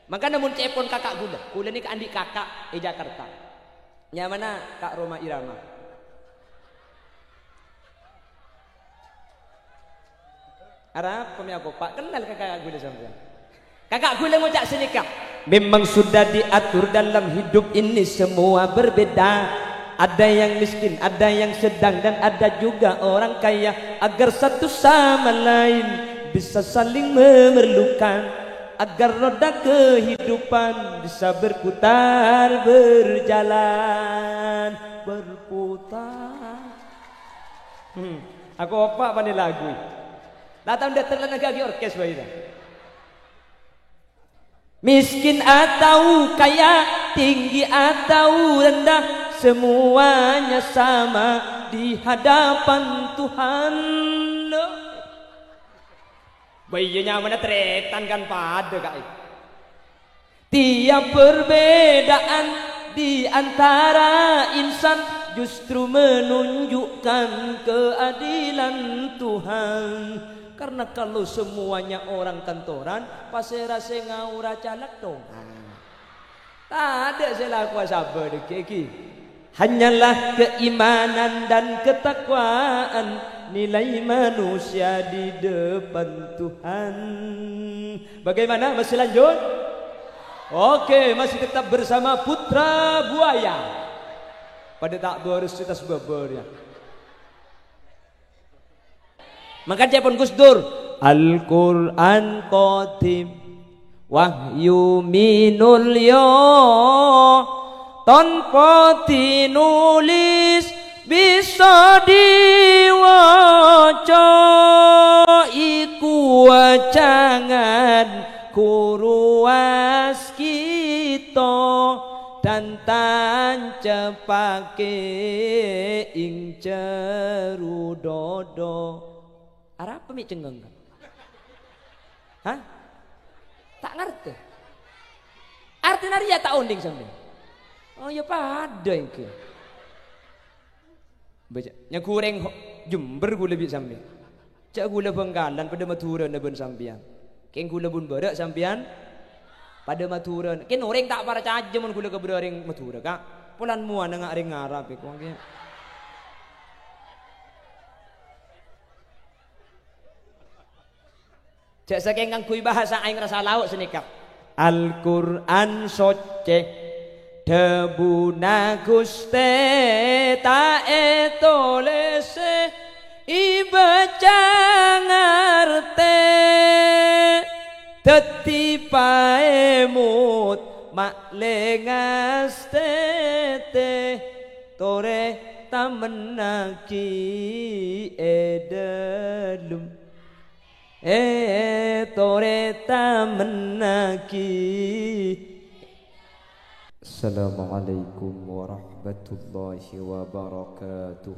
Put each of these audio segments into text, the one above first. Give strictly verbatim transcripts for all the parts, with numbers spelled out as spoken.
Mangkana mon ca'èpon kaka' ghulâ, ghulâ nèka andi' kaka' è Jakarta. Nyamana Ka' Rhoma Irama. Arapa mè' akopa'? Kennal ka kaka' ghulâ sampèyan. Kaka' ghulâ ngoca' sanèka, "Memang sudah diatur dalam hidup ini semua berbeda. Ada yang miskin, ada yang sedang, dan ada juga orang kaya. Agar satu sama lain bisa saling memerlukan. Agar roda kehidupan bisa berputar, berjalan, berputar." Hmm. Akopa' panè lagu. La tao dâteng la nangghâ'aghi orkes bhâi, ta? Miskin atau kaya, tinggi atau rendah, semuanya sama di hadapan Tuhan. Loh. Bâ iyâ nyamana tarètan kan padâ, Ka'. Tiap perbedaan di antara insan justru menunjukkan keadilan Tuhan. Karena kalau semuanya orang kantoran, pasèra sè ngaora caleg tongan? Tadâ' sè lakowa sabâ' dhâggi'. Hanyalah keimanan dan ketakwaan nilai manusia di depan Tuhan. Bagaimana? Masih lanjut? Oke, masih tetap bersama Putra Buaya. Padâ ta' bârâs sè tas bâbâr, ya. Mangkana ca'èpon Gus Dur, "Al-Qur'an Qadim, wahyu minulya, tanpa tinulis bisa diwaca, iku wacangan kuru waskita, dan tancepake ing jero dada." Arapa mè' cengngeng? Hah? Ta' ngartè? Artèna rèya ta' onèng sampèyan? Oh, ya padâ ènggi. Baca, nya ghurèng ho-, Jember ghulâ bi' sampèyan. Jhâ' ghulâ Bangkalan padâ Madhurâna bân sampèyan. Kèng ghulâ bun bârâ' sampèyan padâ Madhurâna. Kèng orèng ta' parcajâ mon ghulâ kabârâ orèng Madhurâ, Ka'. Polana mowana nga' orèng Arab, kok, kèya. Jhâ' sakèng ngangghuy bhâsa aèng rassa lao' sanèka. Al-Qur'an Soccè, dhâbuna Ghustè, ta' ètolèsè, èbâca ngartè, dhâddhi paèmot ma'lè ngastètè, torè tamennaghi è dhâlem. Eh, torè tamennaghi. Assalamualaikum warahmatullahi wabarakatuh.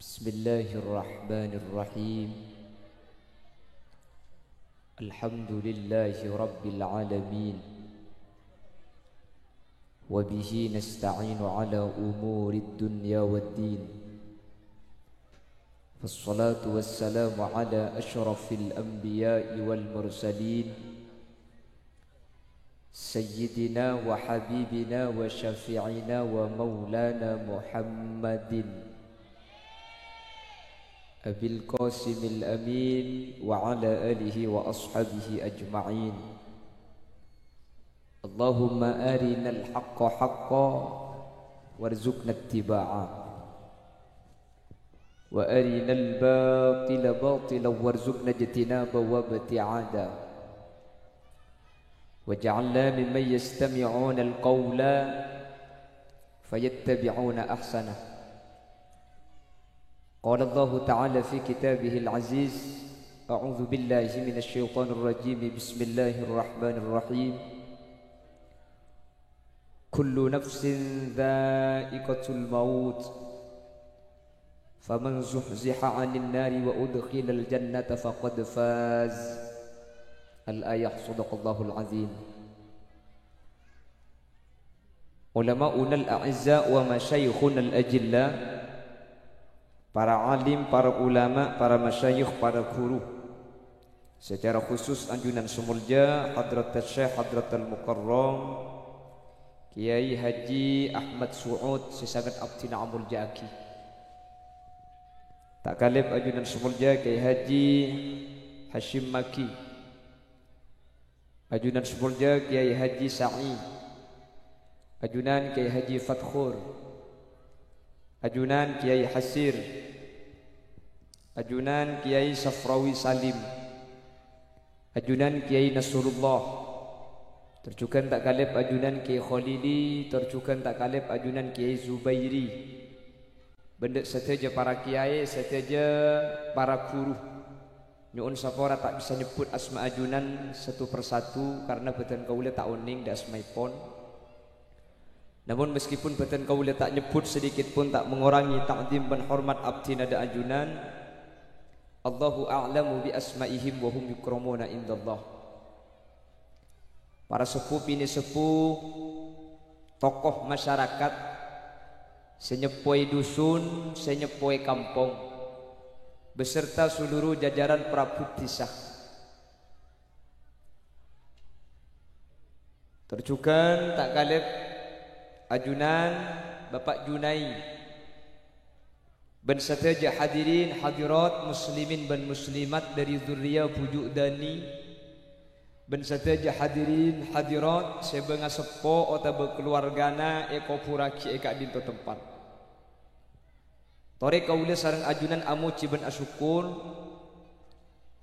Bismillahirrahmanirrahim. Alhamdulillahi rabbil alamin. Wa bihi nasta'inu ala umurid dunya wad din. Wassalatu wassalamu ala asyrafil anbiya'i wal mursalin. Sayyidina wa habibina wa syafi'ina wa maulana Muhammadin. Abil Qasimil Amin wa ala alihi wa ashabihi ajma'in. Allahumma arinal haqqa haqqa warzuqna ittiba'a. Wa arinal batila batila warzuqna ijtinaba wa ibti'ada. Waj'alna mimman yastami'unal qawla fayattabi'una ahsanah. Qala Allahu ta'ala fi kitabihil aziz, a'udzu billahi minasy syaithanir rajim. Bismillahirrahmanirrahim. Kullu nafsin dha'iqatul maut. Faman zuhziha 'anin nari wa udkhilal jannata faqad faz. Al-ayah, sadaqallahul azim. Ulama'unal a'izza wa masyayikhunal ajilla, para alim, para ulama, para masyayikh, para guru, Secara khusus ajunan sè molja Hadratus Syekh Hadratul Mukarram Kiai Haji Ahmad Su'ud sè sanget abdhina amolja'aghi. Ta' kalèp ajunan sè molja Kiai Haji Hasyim Maki. Ajunan sè molja Kiai Haji Sa'i. Ajunan Kiai Haji Fatkhur. Ajunan Kiai Hasir. Ajunan Kiai Safrawi Salim. Ajunan Kiai Nasrullah. Tor jhughân ta' kalèp ajunan Kiai Kholili, tor jhughân ta' kalèp ajunan Kiai Zubairi. Bân dâ' sadhâjâ para kiai, sadhâjâ para ghuru. Nyo'on sapora ta' bisa nyebbhut asma ajunan satu persatu karna bhâdhân kaulâ ta' onèng dâ' asmaèpon. Namon meskipun bhâdhân kaulâ ta' nyebbhut sedikit pun ta' mengurangi ta'zim bân hormat abdhina dâ' ajunan. Allahu a'lamu bi asma'ihim wa hum yukramuna indallah. Para seppo binè' seppo, tokoh masyarakat, sè nyeppoè dusun, sè nyeppoè kampong, beserta seluruh jajaran prabhuddhisa. Tor jhughân ta' kalèp ajunan Bapak Junai. Bân sadhâjâ hadirin hadirat muslimin bân muslimat dâri zurriyah Bhuju' Dani, bân sadhâjâ hadirin hadirat sè bângaseppo otabâ kalowargana èkobhurraghi è ka'dinto tempat. Torè kaulâ sareng ajunan amojhi bân asokkor,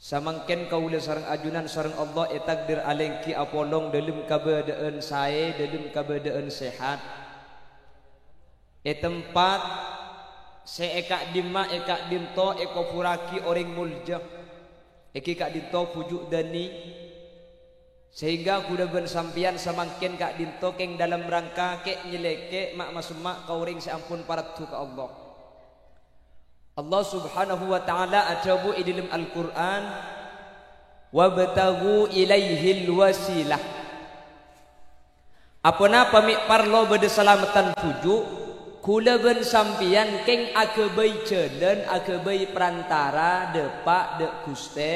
samangkèn kaulâ sareng ajunan sareng Allah ètakdir alèngghi apolong dâlem kabâdâ'ân saè, dâlem kabâdâ'ân sehat. È tempat sè è ka'dimma è ka'dinto èkobhurraghi orèng molja, èngghi ka'dinto Bhuju' Dani, sehingga kaulâ bân sampèyan samangkèn ka'dinto kèng dâlem rangka kè'-nyèlèkè' ma'-masemma' ka orèng sè ampon paraddu ka Allah. Allah Subhanahu wa Ta'ala adhâbu è dâlem Al-Qur'an, "Wabtaghu ilaihil wasilah." Aponapa mè' parlo bâdâ salameddhân bhuju', kaulâ bân sampèyan kèng aghâbây jhâlân, aghâbây parantara dâpa' dâ' Ghustè.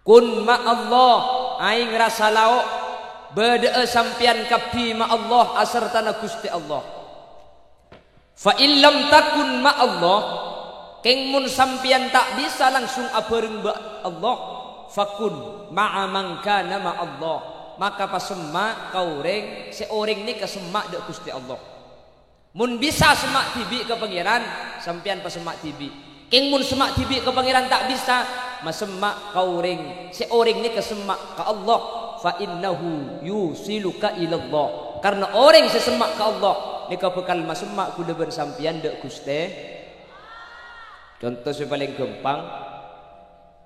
Kun ma' Allah, aèng rassa lao', bâdâ'â sampèyan kabbhi ma' Allah asartana Ghustè Allah. Fa in lam takun ma' Allah, kèng mon sampèyan ta' bisa langsung abhâreng bân Allah, fakun ma'a man kana ma' Allah, maka pasemma' ka orèng sè orèng nèka semma' dâ' Ghustè Allah. Mon bisa semma' dhibi' ka Pangèran, sampèyan pasemma' dhibi'. Kèng mon semma' dhibi' ka Pangèran ta' bisa, masemma' ka orèng sè orèng nèka semma' ka Allah, fa innahu yusiluka ilallah. Karna orèng sè semma' ka Allah nèka bhâkal masemma' kaulâ bân sampèyan dâ' Ghustè. Conto sè palèng ghâmpang,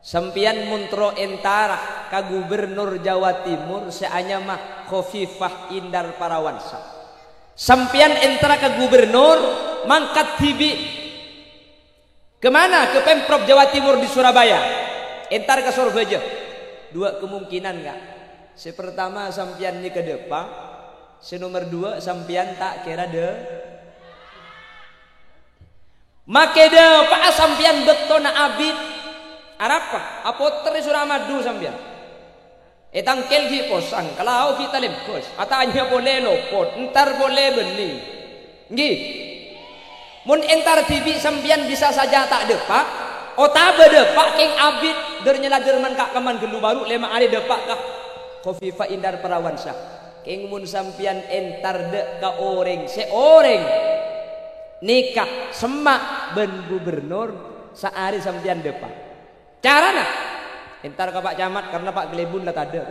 sampèyan mon terro entara ka gubernur Jawa Timur sè anyama Khofifah Indar Parawansa. Sampèyan entara ka gubernur, mangkat dhibi'. Kemana? Ke Pemprov Jawa Timur di Surabaya. Entar ka Sorbhâjâ. Dua kemungkinan, Ka'. Sè pertama, sampèyan nèka dâpa'. Sè nomer dua, sampèyan ta' kèra dâ-, makè dâpa'a sampèyan bâktona abit. Arapa? Apoter è Suramadu sampèyan. Ètangkèl ghi' posang, kalao ghi' talèmbâs, atanya polè lopot, entar polè bânnè. Ènggi? Mon entar dhibi' sampèyan bisa saja ta' dâpa', otabâ dâpa' kèng abit, dâr-nyalèdâr man ka-, kemman ghâllu bhuru lèma' arè dâpa' ka Khofifah Indar Parawansa. Kèng mon sampèyan entar dâ' ka orèng sè orèng nèka semma' bân gubernur, saarè sampèyan dâpa'. Carana, entar ka Pak Camat, karna Pak Glebun la tadâ'.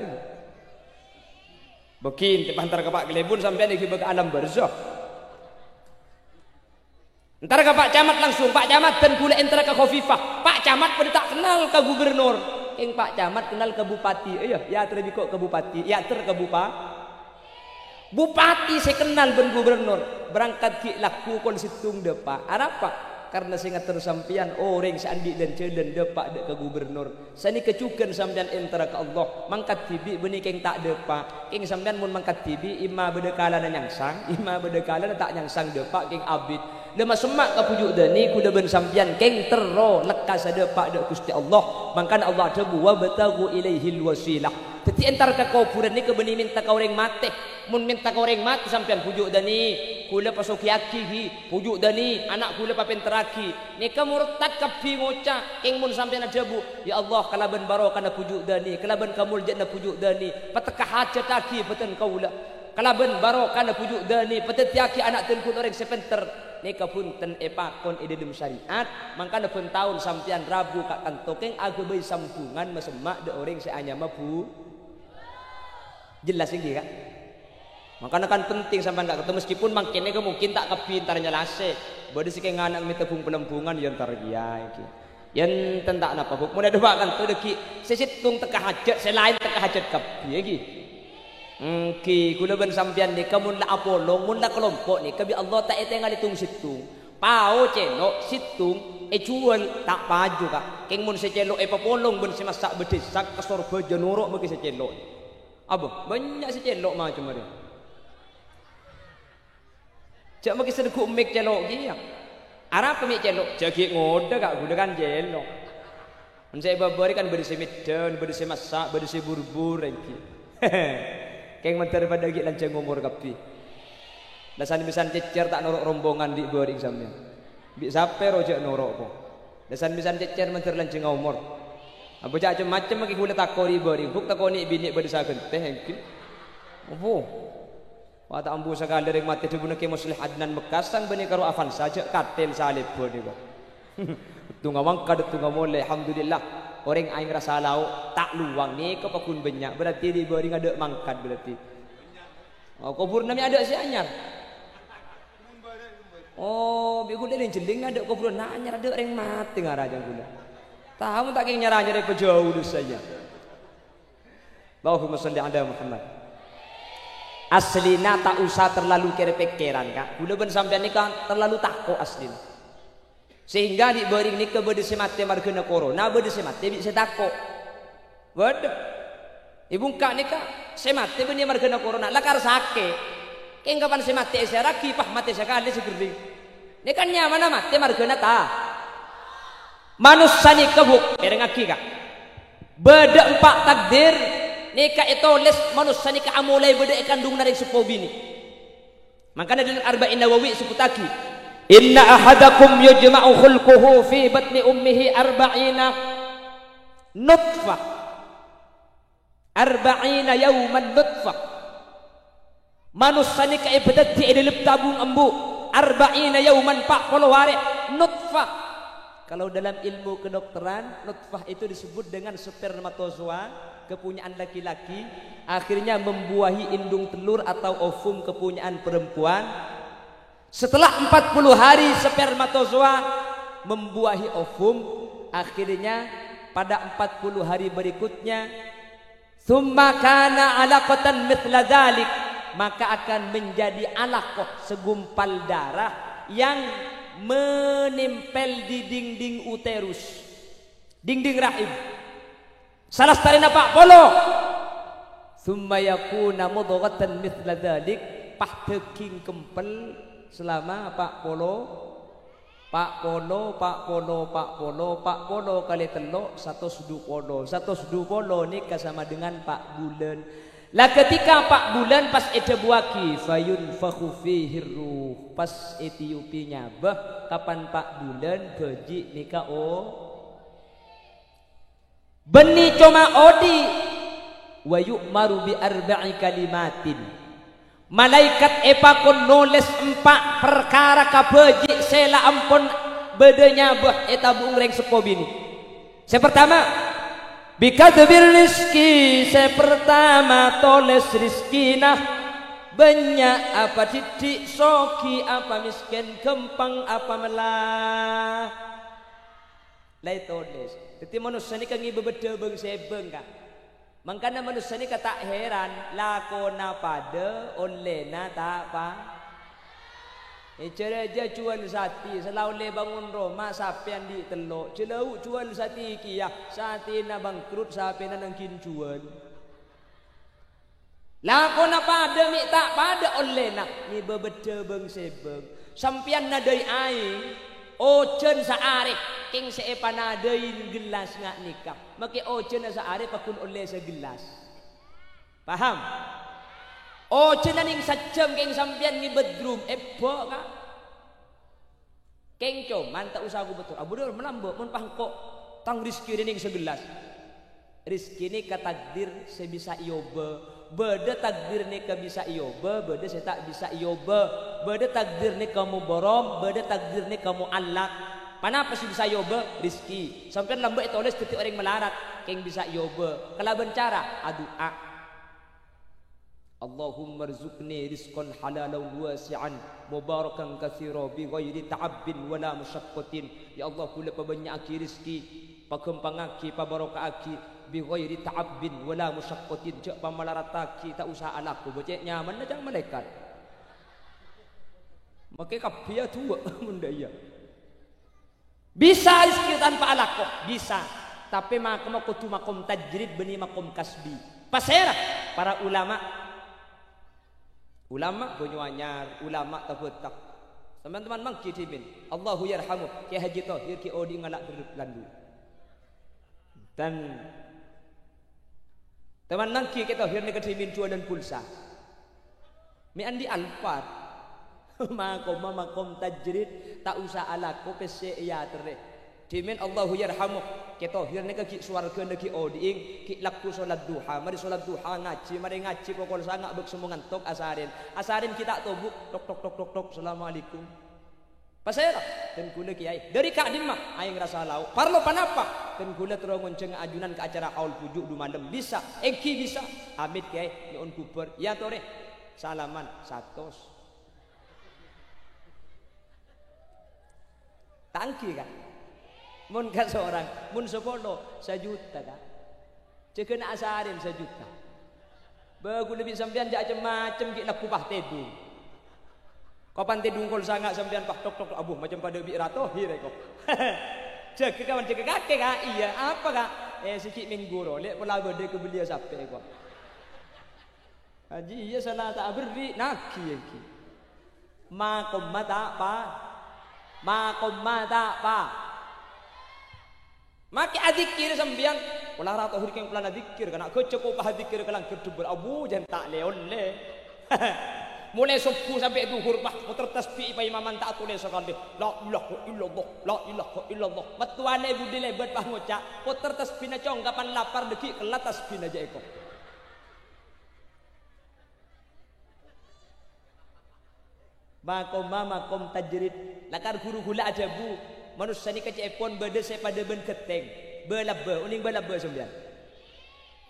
Bâghi, entar ka Pak Glebun, sampèyan èghibâ ka alam barzakh. Entar ka Pak Camat langsung, "Pak Camat, dân kaulâ entar ka Khofifah." Pak Camat padâ ta' kennal ka gubernur. Kèng Pak Camat kennal ka bupati. Iyâ, èyaterrè bi' engko' ka bupati. Èyaterrè ka bupa-, Bupati sè kennal bân gubernur, berangkat ghi' lagghu kol sèttong dâpa'. Arapa? Karna sè ngater sampèyan orèng sè andi' lan-jhâlân dâpa' dâ' ka gubernur. Sanèka jhughân sampèyan entara ka Allah, mangkat dhibi' bânnè kèng ta' dâpa'. Kèng sampèyan mon mangkat dhibi', imma bâdâ kalana nyangsang, imma bâdâ kalana ta' nyangsang dâpa' kèng abit. Kaulâ masemma' ka Bhuju' Dâni, kaulâ bân sampèyan kèng terro lekkas adhâpa' dâ' Ghustè Allah. Mangkana Allah adhâbu, "Wabtaghu ilaihil wasilah." Dhâddhi, entar ka kobhurân nèka bânnè mènta ka orèng matè. Mon mènta ka orèng matè sampèyan, "Bhuju' Dâni, kaulâ pasogiyaghi, ghi. Bhuju' Dâni, ana' kaulâ papènterraghi." Nèka mortad kabbhi ngoca', kèng mon sampèyan adhâbu, "Ya Allah, kalabân barokana Bhuju' Dâni, kalabân kamoljâ'ânna Bhuju' Dâni, patekka hajhâttaghi bhâdhân kaulâ." Kalabân barokana Bhuju' Dâni, padhâddhiyaghi ana' dhân ghun orèng sè pènter. Nèka bhunten èpakon è dhâlem syariat, mangkana bân taon sampèyan rabu ka'kanto kèng aghâbây sambhungan masemma' dâ' orèng sè anyama Bu-, jelas ènggi, Ka'? Mangkana kan penting sampèyan ka'kanto, meskipun mangkèn nèka mungkin ta' kabbhi entar nyalasè. Bâdâ sè kèng ana' mènta bung-palembhungan, ya entar kèya ènggi. Yèn ten ta' napa, Bu', mon adhâpa' kanto dhâggi' sè sèttong tekka hajhât, sè laèn tekka hajhât kabbhi, ènggi. Ènggi, kaulâ bân sampèyan nèka mon la apolong, mon la kalompo' nèka bi' Allah ta' ètèngalè tong-sèttong. Pao cèlo', sèttong, èjhuwâl, ta' paju, Ka'. Kèng mon sè cèlo' èpapolong bân sè massa' bâdhâsak, ka Sorbhâjâ noro' maghi sè cèlo'. Abâ, bânnya' sè cèlo' macem arè. Jhâ' makè sè neggu' mik cèlo' kèya. Arapa mik cèlo'? Jhâ' ghi' ngodâ, Ka', ghulâ kan cèlo'. Mon sè è bâbâ rè kan bâdâ sè mèddhân, bâdâ sè massa', bâdâ sè bur-bur ènggi. Kèng mandhâr padâ ghi' lanjhâng omor kabbhi. La san-bhisan cècèr ta' noro' rombongan dhi' bârèng sampèyan. Bi' sapè ro jhâ' noro', Po. La san-bhisan cècèr mandhâr lanjhângnga omor. Abâ jhâ' cem-macem makè ghulâ tako' rè bârèng, Bu', tako' nè' binè' bâdâ sagântè ènggi. Opo? Wah, ta' ambu sakalè rèng matè dhâbuna Kè Musleh Adnan Mekkasang bânnè karo Avanza, jhâ' katèl salèbân nèko. Èttonga mangkat, èttonga molè, alhamdulillah. Orèng aèng rassa lao', ta' lowang nèko paggun bânnya', berarti dhi' bârèng adâ' mangkat berarti. Oh, kobhurânna mè' adâ' sè anyar. Oh, bi' ghulâ rèng jhelling adâ' kobhurânna anyar, adâ' rèng matè ngara jhâ' ghulâ. Tao ta' kèng nyar-anyar èpajhâu dusanya. Allahumma shalli ala Muhammad. Aslina ta' osa terlalu kèr-pèkkèran, Ka'. Ghulâ bân sampèyan nèka terlalu tako' aslina. Sehingga dhi' bârèng nèka bâdâ sè matè marghâna korona, bâdâ sè matè bi' sè tako'. Bâdâ. È bungka' nèka sè matè bânnè marghâna korona, lakar sakè'. Kèng kapan sè matè èsèyarraghi, pas matè sakalè sè ghâring. Nèka nyamana matè marghâna ta-, manossa nèka, Bu', èrèngngaghi, Ka'. Bâdâ empa' takdir, nèka ètolès manossa nèka amolaè bâdâ è kandhunganna rèng seppo binè'. Mangkana dâlem Arba'in Nawawi èsebbhuttaghi, "Inna ahadakum yujma'u khalquhu fi batni ummihi arba'ina nutfah." Arba'ina yauman nutfah. Manossa nèka èpadhâddhi è dâlem tabung embu', arba'ina yauman, empat puluh arè, nutfah. Kalau dalam ilmu kedokteran, nutfah itu disebut dengan spermatozoa, kepunyaan laki-laki, akhirnya membuahi indung telur atau ovum kepunyaan perempuan. Setelah empat puluh hari spermatozoa membuahi ovum, akhirnya pada empat puluh hari berikutnya, "Tsumma kana alaqatan mitsla dzalik," maka akan menjadi alaqah, segumpal darah yang menempel di dinding uterus, dinding rahim. Salastarèna pa' polo. "Tsumma yakuna mudghatan mitsla dzalik," pas dhâghing kempel selama pa' polo. Pa' polo, pa' polo, pa' polo, pa' polo kalè tello', satos du polo. Satos du polo nèka sama dengan pa' bulân. La, ketika pa' bulân pas èdhâbuwaghi, "Fayunfakhu fihir ruh," pas ètiyupi nyabâ, kapan pa' bulân bhâji' nèka o-, bânnè coma odi'. "Wa yu'maru bi arba'i kalimatin." Malaèkat èpakon nolès empa' parkara kabhâji' sè la ampon bâdâ nyabâ è tabu'na rèng seppo binè'. Sè partama, "Bi katbir rizki," sè partama tolès rizkina, bânnya' apa dhiddhi', soghi apa mèskèn, ghâmpang apa mella. La ètolès. Dhâddhi, manossa nèka ngibâ bâddhâ bâng-sèbâng, Ka'. Mangkana manossa nèka ta' heran, lakona padâ, ollèna ta' pa-, è jâ-rajâ jhuwâl satè, sè la ollè bângon roma, sapè andi' tello', jhâ' lau' jhuwâl satè kèya, satèna bangkrut, sapèna nangghing jhuwâl. Lakona padâ mè' ta' padâ ollèna, ngibâ bâddhâ bâng-sèbâng. Sampèyan nadâi aèng, ojhân saarè, kèng sè èpanadâi ghellas nga' nèka. Makè ojhânna saarè pagghun ollè sagellas. Paham? Ojhânna nèng sajjhâm kèng sampèyan ngèbât drum, èbâ', Ka'. Kèng coma ta' osa kobetor. Abu Dur, malambâ', mon pas engko' tang rejhekkè nèng sagellas. Rejhekkè nèka takdir sè bisa èobâ. Bâdâ takdir nèka bisa èobâ, bâdâ sè ta' bisa èobâ. Bâdâ takdir nèka mubarom, bâdâ takdir nèka mu'allak. Ponapa sè bisa èobâ? Rejhekkè. Sampèyan lambâ' ètolès dhâddhi orèng malarat, kèng bisa èobâ. Kalabân cara adu'a. Allahumma rzuqni rizqan halalan wasi'an mubarakan katsira bi ghairi ta'abbin wala masyaqqatin. Ya Allah, kaulâ pabânnya'aghi rejhekkè, paghâmpangaghi, pabaroka'aghi, bi ghairi ta'abbin wala masyaqqatin, jhâ' pamalarataghi, ta' osa alako, bâcè' nyamanna ca'na malaèkat. Makè kabbhi adu'a mon dâ' iyâ. Bisa rejhekkè tanpa alako? Bisa. Tapè makomma kodhu makom tajrid bânnè makom kasbi. Pasèra? Para ulama. Ulama Banyuanyar, ulama Tabâta. Sampèyan teman mangghi dhimèn. Allahu yarhamu. Kè Haji Thohir ghi' odi'na ngala' dherrep landu'. Dan teman mangghi Kè Thohir nèka dhimèn juwâlân pulsa. Mè' andi' Alphard. Makomma makom tajrid, ta' osa alako pèssè èaterrè. Dhimèn Allahu yarhamu. Kè Thohir nèka ghi' sowarghâna ghi' odi'na, ghi' lagghu sholat duha. Marè sholat duha ngajhi, marè ngajhi pokol sanga' bâk semmo ngantok asarèn. Asarèn ghi' ta' tobu', tok, tok, tok, tok, tok, "Assalamualaikum." "Pasèra?" "Dân kaulâ, Kèyaè." "Dâri ka'dimma?" "Aèng rassa lao'." "Parlo ponapa?" "Dân kaulâ terro ngonjhâng ajunan ka acara haul bhuju' du malem." "Bisa." "Èngghi bisa." "Amit, Kèyaè, nyo'on bhubhâr." Èyatorè. Salaman, satos. Ta' èngghi, Ka'? Mon kasorang, mon sapolo, sajuta, Ka'. Jâgâna asarèn sajuta. Bâ, kaulâ bi' sampèyan jhâ' cem-macem ghi' lagghu pas tèdung. Kapan tèdung kol sanga' sampèyan pas tok, tok, tok, abu, macem padâ bi' Ra Thohir, èko. Jâgâ, kawan, jâgâ kakè, Ka'. Iyâ, apa, Ka'? Eh, sèghi' mènggu ro, lè' pola bâdâ kabelliyâ sapè, èko. Haji, iyâ sala ta' aberri', naghi èngghi. Makomma ta' pa-, makomma ta' pa-, Makè adzikir sampèyan. Pola Ra Thohir kèng polana dzikir, kana' ghâjâ kopa adzikir ka langghâr dubbhâr. Abu, jhân ta' lè-ollè. Molaè sobbhu sampè' dhuhur, pas, moter tasbih pa imaman ta' atolè sakalè. "La ilaha illallah, la ilaha illallah." Mattowana è budi lèbât, pas, ngoca', "Poter tasbihna cong, kapan lapar dâgghi' kella tasbihna jâ' èko." Makomma makom tajrid. Lakar ghuru ghulâ adhâbu, manossa nèka cè'èpon bâdâ sè padâ bân ghettèng. Bâlâbâ, onèng bâlâbâ sampèyan?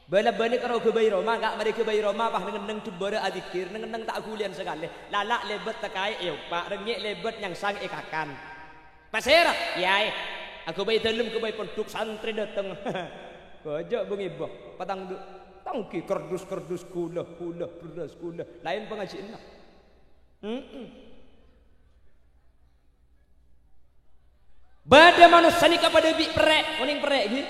Bâlâbâ nèka ro ghâbây roma, Ka', marè ghâbây roma, pas neng-enneng dubbhârâ adzikir, neng-enneng ta' aghuliyân sakalè. Lala' lèbât takaè èompa', rèngngè' lèbât nyangsang èkakan. Pasèra? Yâ, è. Aghâbây dâlem, ghâbây pondhuk, santrè dâteng. Ghâjâ bângèbâ. Patang du-, tanggi kardus-kardus ghulâ, ghulâ, bherrâs ghulâ. Laèn pangajiânna. Mm-mm. Bâdâ manossa nèka padâ bi' perrè', onèng perrè' ghi?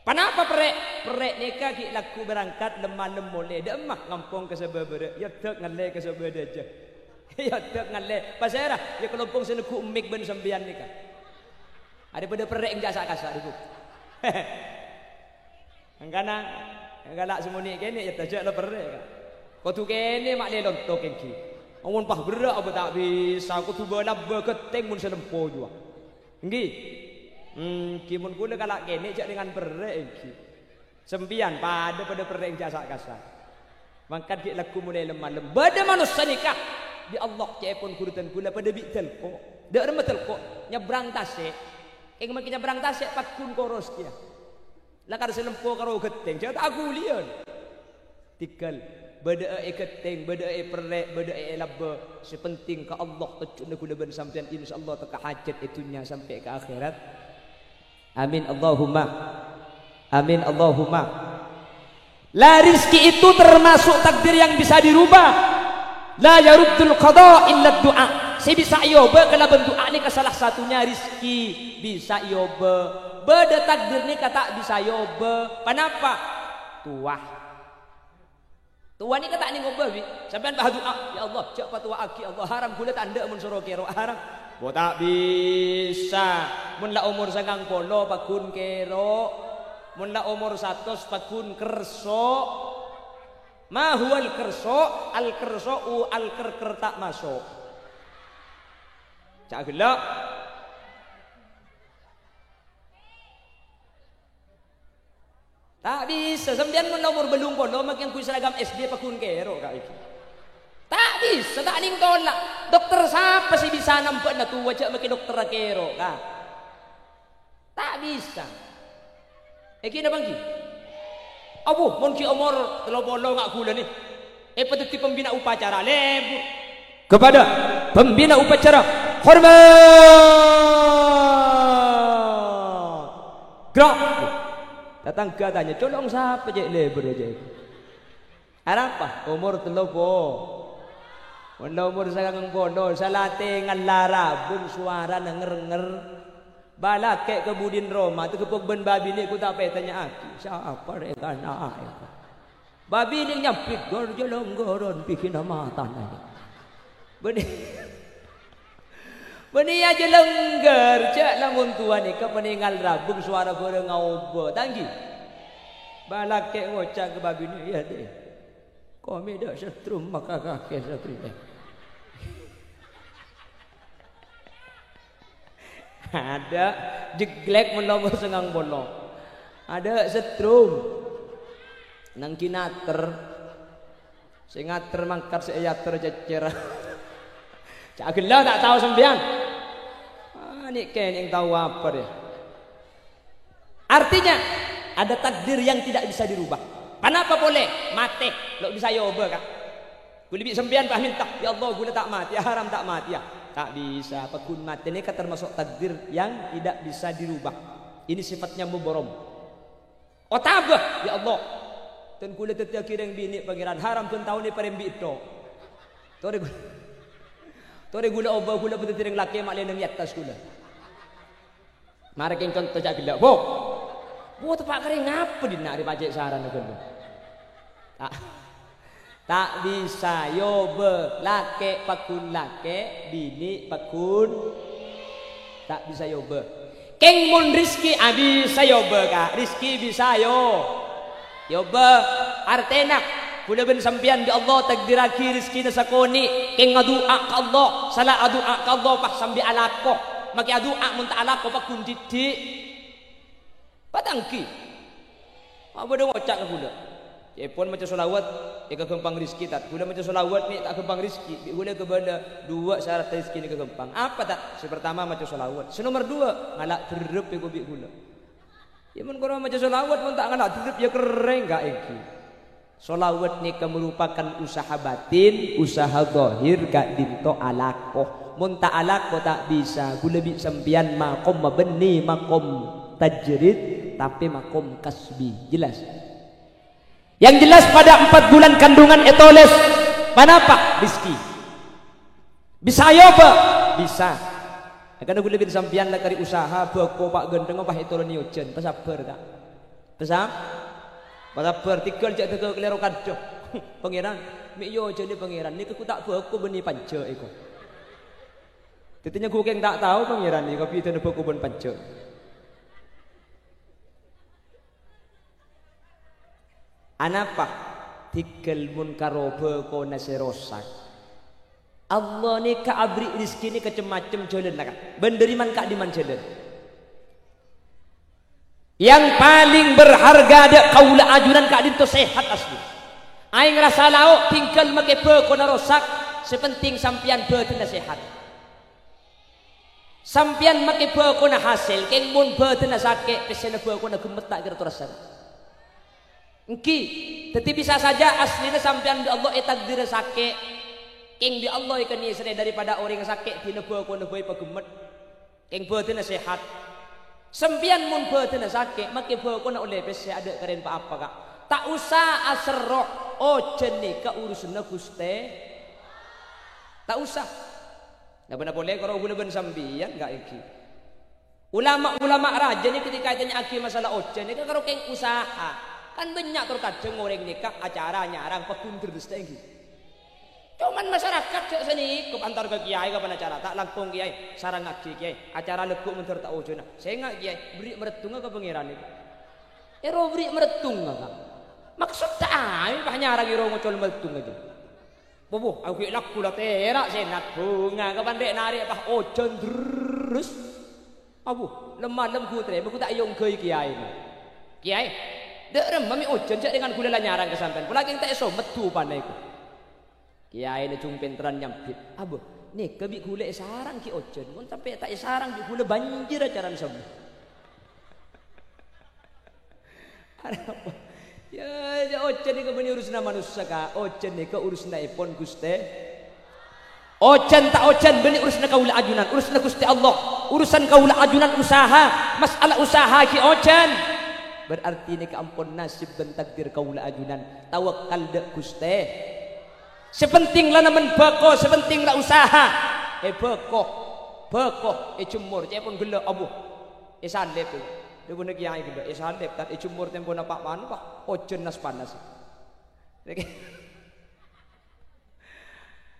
Ponapa perrè'? Perrè' nèka ghi' lagghu berangkat, lem-malem molè. Dâ'emma ngampong ka sabâbârâ, èyodâk ngallè ka sabâdâjâ. Èyodâk ngallè. Pasèra? Yâ, kalompong sè neggu' emmik bân sampèyan nèka. Arè padâ perrè' enjâ' sa'-kasa', Bu. Engkana, engkana sè monè' kènè' yâ tajâ' la perrè', Ka'. Kodhu kènè' ma' lè lontok èngghi. Mon pas berrâ' apa ta' bisa, kodhu bâlâbâ ghettèng mon sè lempo jâwâ. Èngghi? Èngghi mon kaulâ kala' kènè' jâ' dengan perrè' èngghi. Sampèyan padâ-padâ perrè' enjâ' sa'-kasa'. Mangkat ghi' lagghu molaè lem-malem. Bâdâ manossa nèka, bi' Allah cè'èpon ghuru dân kaulâ padâ bi' dâlko'. Dâ' remma dâlko', nyabbrang tasè'. Kèng makè nyabbrang tasè' pagghun koros kèya. Lakar sè lempo karo ghettèng, jâ' ta' aghuliyân. Tèghâl, bâdâ'â è ghettèng, bâdâ'â è perrè', bâdâ'â è lâbâ. Sè penting ka Allah, tojjhuna kaulâ bân sampèyan, insyaallah tekka hajat è dhunnya sampè' ka akhèrat. Amin, Allahumma. Amin, Allahumma. La, rizki itu termasuk takdir yang bisa dirubah. La yaruddul qada illa du'a. Sè bisa èobâ kalabân du'a nèka salah satunya rizki bisa èobâ. Bâdâ takdir nèka ta' bisa èobâ. Ponapa? Towa. Towa nèka ta' nèng obâ, bi'. Sampèyan pas adu'a, "Ya Allah, jhâ' patowaaghi, Allah. Haram ghulâ ta' endâ' mon soro kèro', haram." Bo ta' bisa. Mon la omor sangang polo, paggun kèro'. Mon la omor satos, paggun kerso'. Ma huwal kerso'? Al kerso'u al kerker ta' maso'. Ca' ghellâ'. Ta' bisa, sampèyan mon la omor bâllung polo makè ngangghuy seragam S D paggun kèro', Ka', iki. Ta' bisa, ta' nèng tola'. Dokter sapa sè bisa nambâ'na towa jhâ' makè dokterra kèro', Ka'? Ta' bisa. Èngghi napa èngghi? Abu, mon ghi' omor tello polo nga' ghulâ nè. Èpadhâddhi pembina upacara, lebur. Kepada pembina upacara, hormat! Gerak! Tatangghâ tanya, "Colong sapa cè' lebur cè'?" Arapa? Omor tello po-, Mon la omor sangang polo, salatè ngala' rabung, sowarana nger-nger. Balakè' ka budina roma, tagebbhek bân bâbinè' ghu ta' pètanya'aghi, "Sapa rè kana'na?" Bâbinè' nyambit, "Ghâr jâ lèngghârân, bhâghina matana." Bânnè, bânnè yâ jâ lèngghâr, jhâ' la mon towa nèka panèngal rabung sowara bhârâng aobâ. Ta' èngghi? Balakè' ngoca' ka bâbinè', "Iyâ, Dè'. Komè dâ' setrum maka kakè satria." Adâ' jeglek mon la omor sangang polo. Adâ' setrum. Nangghing ater. Sè ngater mangkat, sè èater cècèr. Ca' ghellâ' ta' tao sampèyan. Ah, nè' kènè' tao apa, dâ'? Artinya, ada takdir yang tidak bisa dirubah. Ponapa polè? Matè. Lo' bisa èobâ, Ka'. Ghulâ bi' sampèyan pas mènta, "Ya Allah, ghulâ ta' matèya, haram ta' matèya." Ta' bisa. Paggun matè nèka termasuk takdir yang tidak bisa dirubah. Ini sifatnya mubarom. Otabâ, "Ya Allah, dhân ghulâ dhâddhiyâghi rèng binè', Pangèran, haram bân taonè parèmbi' tho'." Torè ghulâ, torè ghulâ obâ, ghulâ bâdâ dhâddhi rèng lakè' ma' lènèng è attas ghulâ. Marè kèng conto ca' ghellâ', Bu. Bu, teppa' karè ngapa dinna' rè pajhât sarana ghâllu? Ta', ta' bisa èobâ, lakè' paggun lakè', binè' paggun ta' bisa èobâ. Kèng mon rèzki abisa èobâ, Ka', rèzki bisa èo-, Èobâ, artèna, ghulâ bân sampèyan bi' Allah takdirraghi rèzkina sakonè', kèng adu'a ka Allah, sala adu'a ka Allah, pas sambi alako. Makè adu'a mon ta' alako, paggun dhiddhi'. Patanggi. Ma' bâdâ ngoca' ka ghulâ. Ca'èpon maca sholawat, èkaghâmpang rèzki, Tat. Ghulâ maca sholawat, mè' ta' ghâmpang rèzki. Bi' ghulâ èkabâlâ duwâ' sarat rèzkina èkaghâmpang. Apa, Tat? Sè partama maca sholawat. Sè nomer duwâ', ngala' dherrep èko bi' ghulâ. Yâ, mon karo maca sholawat, mon ta' ngala' dherrep, yâ kerrèng, Ka', èngghi. Sholawat nèka merupakan usaha batin, usaha zahir, ka'dinto alako. Mon ta' alako, ta' bisa. Ghulâ bi' sampèyan makom mabânnè makom tajrid, tapè makom kasbi. Jelas? Yang jelas, pada empat bulan kandungan ètolès. Ponapa? Rèzki. Bisa èobâ? Bisa. Karana ghulâ bân sampèyan la karè usaha, bhâko pa' ghântengnga pas ètolonè ojhân. Pasabbhâr, Ka'. Pasab-, pasabbhâr. Tèghâl jhâ' dâgghâ kalèro kandhâ. Pangèran, mè' èojhâni Pangèran. Nèka ghu ta' bhâko bânnè panjhâ' èko. Dhâddhi nyangghu kèng ta' tao Pangèran nèka bhidhâna bhâko bân panjhâ'. Anapa? Tèghâl mon karo bhâkona sè rosak. Allah nèka aberri' rèzki nèka cem-macem jhâlânna, Ka'. Bân dhâri man-ka'dimman jhâlân. Yang paling berharga dâ' kaulâ ajunan ka'dinto sehat asli. Aèng rasa lao', tèghâl makè bhâkona rosak, sè penting sampèyan bhâdhânna sehat. Sampèyan makè bhâkona hasèl, kèng mon bhâdhânna sakè', pèssèna bhâkona ghemmet ta' kèra torasana. Èngghi, dhâddhi bisa saja aslina sampèyan bi' Allah ètakdirra sakè', kèng bi' Allah èkanèserrè daripada orèng sakè' dina bhâkona bhâi paghemmet, kèng bhâdhânna sehat. Sampèyan mon bhâdhânna sakè', makè bhâkona ollè pèssè adâ' karèn pa-apa, Ka'. Ta' osa aserro, ojhân nèka urusanna Ghustè. Ta' osa. Napa-napa polè karo ghulâ bân sampèyan, Ka', èngghi. Ulama-ulama rajâ nèka ketika ètanya'aghi masalah ojhân nèka karo kèng usaha. Kan bânnya' tor kadhâng orèng nèka acara nyarang paggun ḍerres ta' ènggi. Coman masyarakat jhâ' sanèko antar ka kèyaè kapan acara, ta' langkong kèyaè, sarangaghi kèyaè, acara lagghu' mandhâr ta' ojhâna. Sènga' kèyaè, berri' maraddhungnga ka Pangèran nèko. Èro berri' maraddhungnga, Ka'. Maksod ta' aè pas nyarang èro ngocol maraddhungnga jâ. Bobo, aku ghi' lagghu la tèra' sènat bhunga, kapan rè' narè' pas ojhân ḍerres. Abu, lem-malem ghu trè, mengko ta' èyongghâi kèyaèna. Kèyaè, ḍâ' remma mè' ojhân jhâ' rèngan ghulâ la nyarang ka sampèyan, pola kèng ta' èso meddhu panèko. Kèyaèna jhung pènterran nyambit, "Abu, nèka bi' ghulâ èsarang ghi' ojhân, mon sampè' ta' èsarang bi' ghulâ banjir acarana semmè." Arapa? Ya, ya, ojhân nèka bânnè urusanna manossa, Ka'. Ojhân nèka urusannaèpon Ghustè. Ojhân ta' ojhân bânnè urusanna kaulâ ajunan, urusanna Ghustè Allah. Urusan kaulâ ajunan usaha, mas'ala usaha ghi' ojhân. Berarti nèka ampon nasib bân takdir kaulâ ajunan. Tawakkal ḍâ' Ghustè. Sè penting la nemmen bhâko, sè penting la usaha. È bhâko, bhâko, è jemmor, ca'èpon ghellâ', abu. Èsalèp, dhâbuna kèyaè ghellâ', èsalèp, tan èjemmor tempona pa'-, anu, pa', ojhân nas-panas.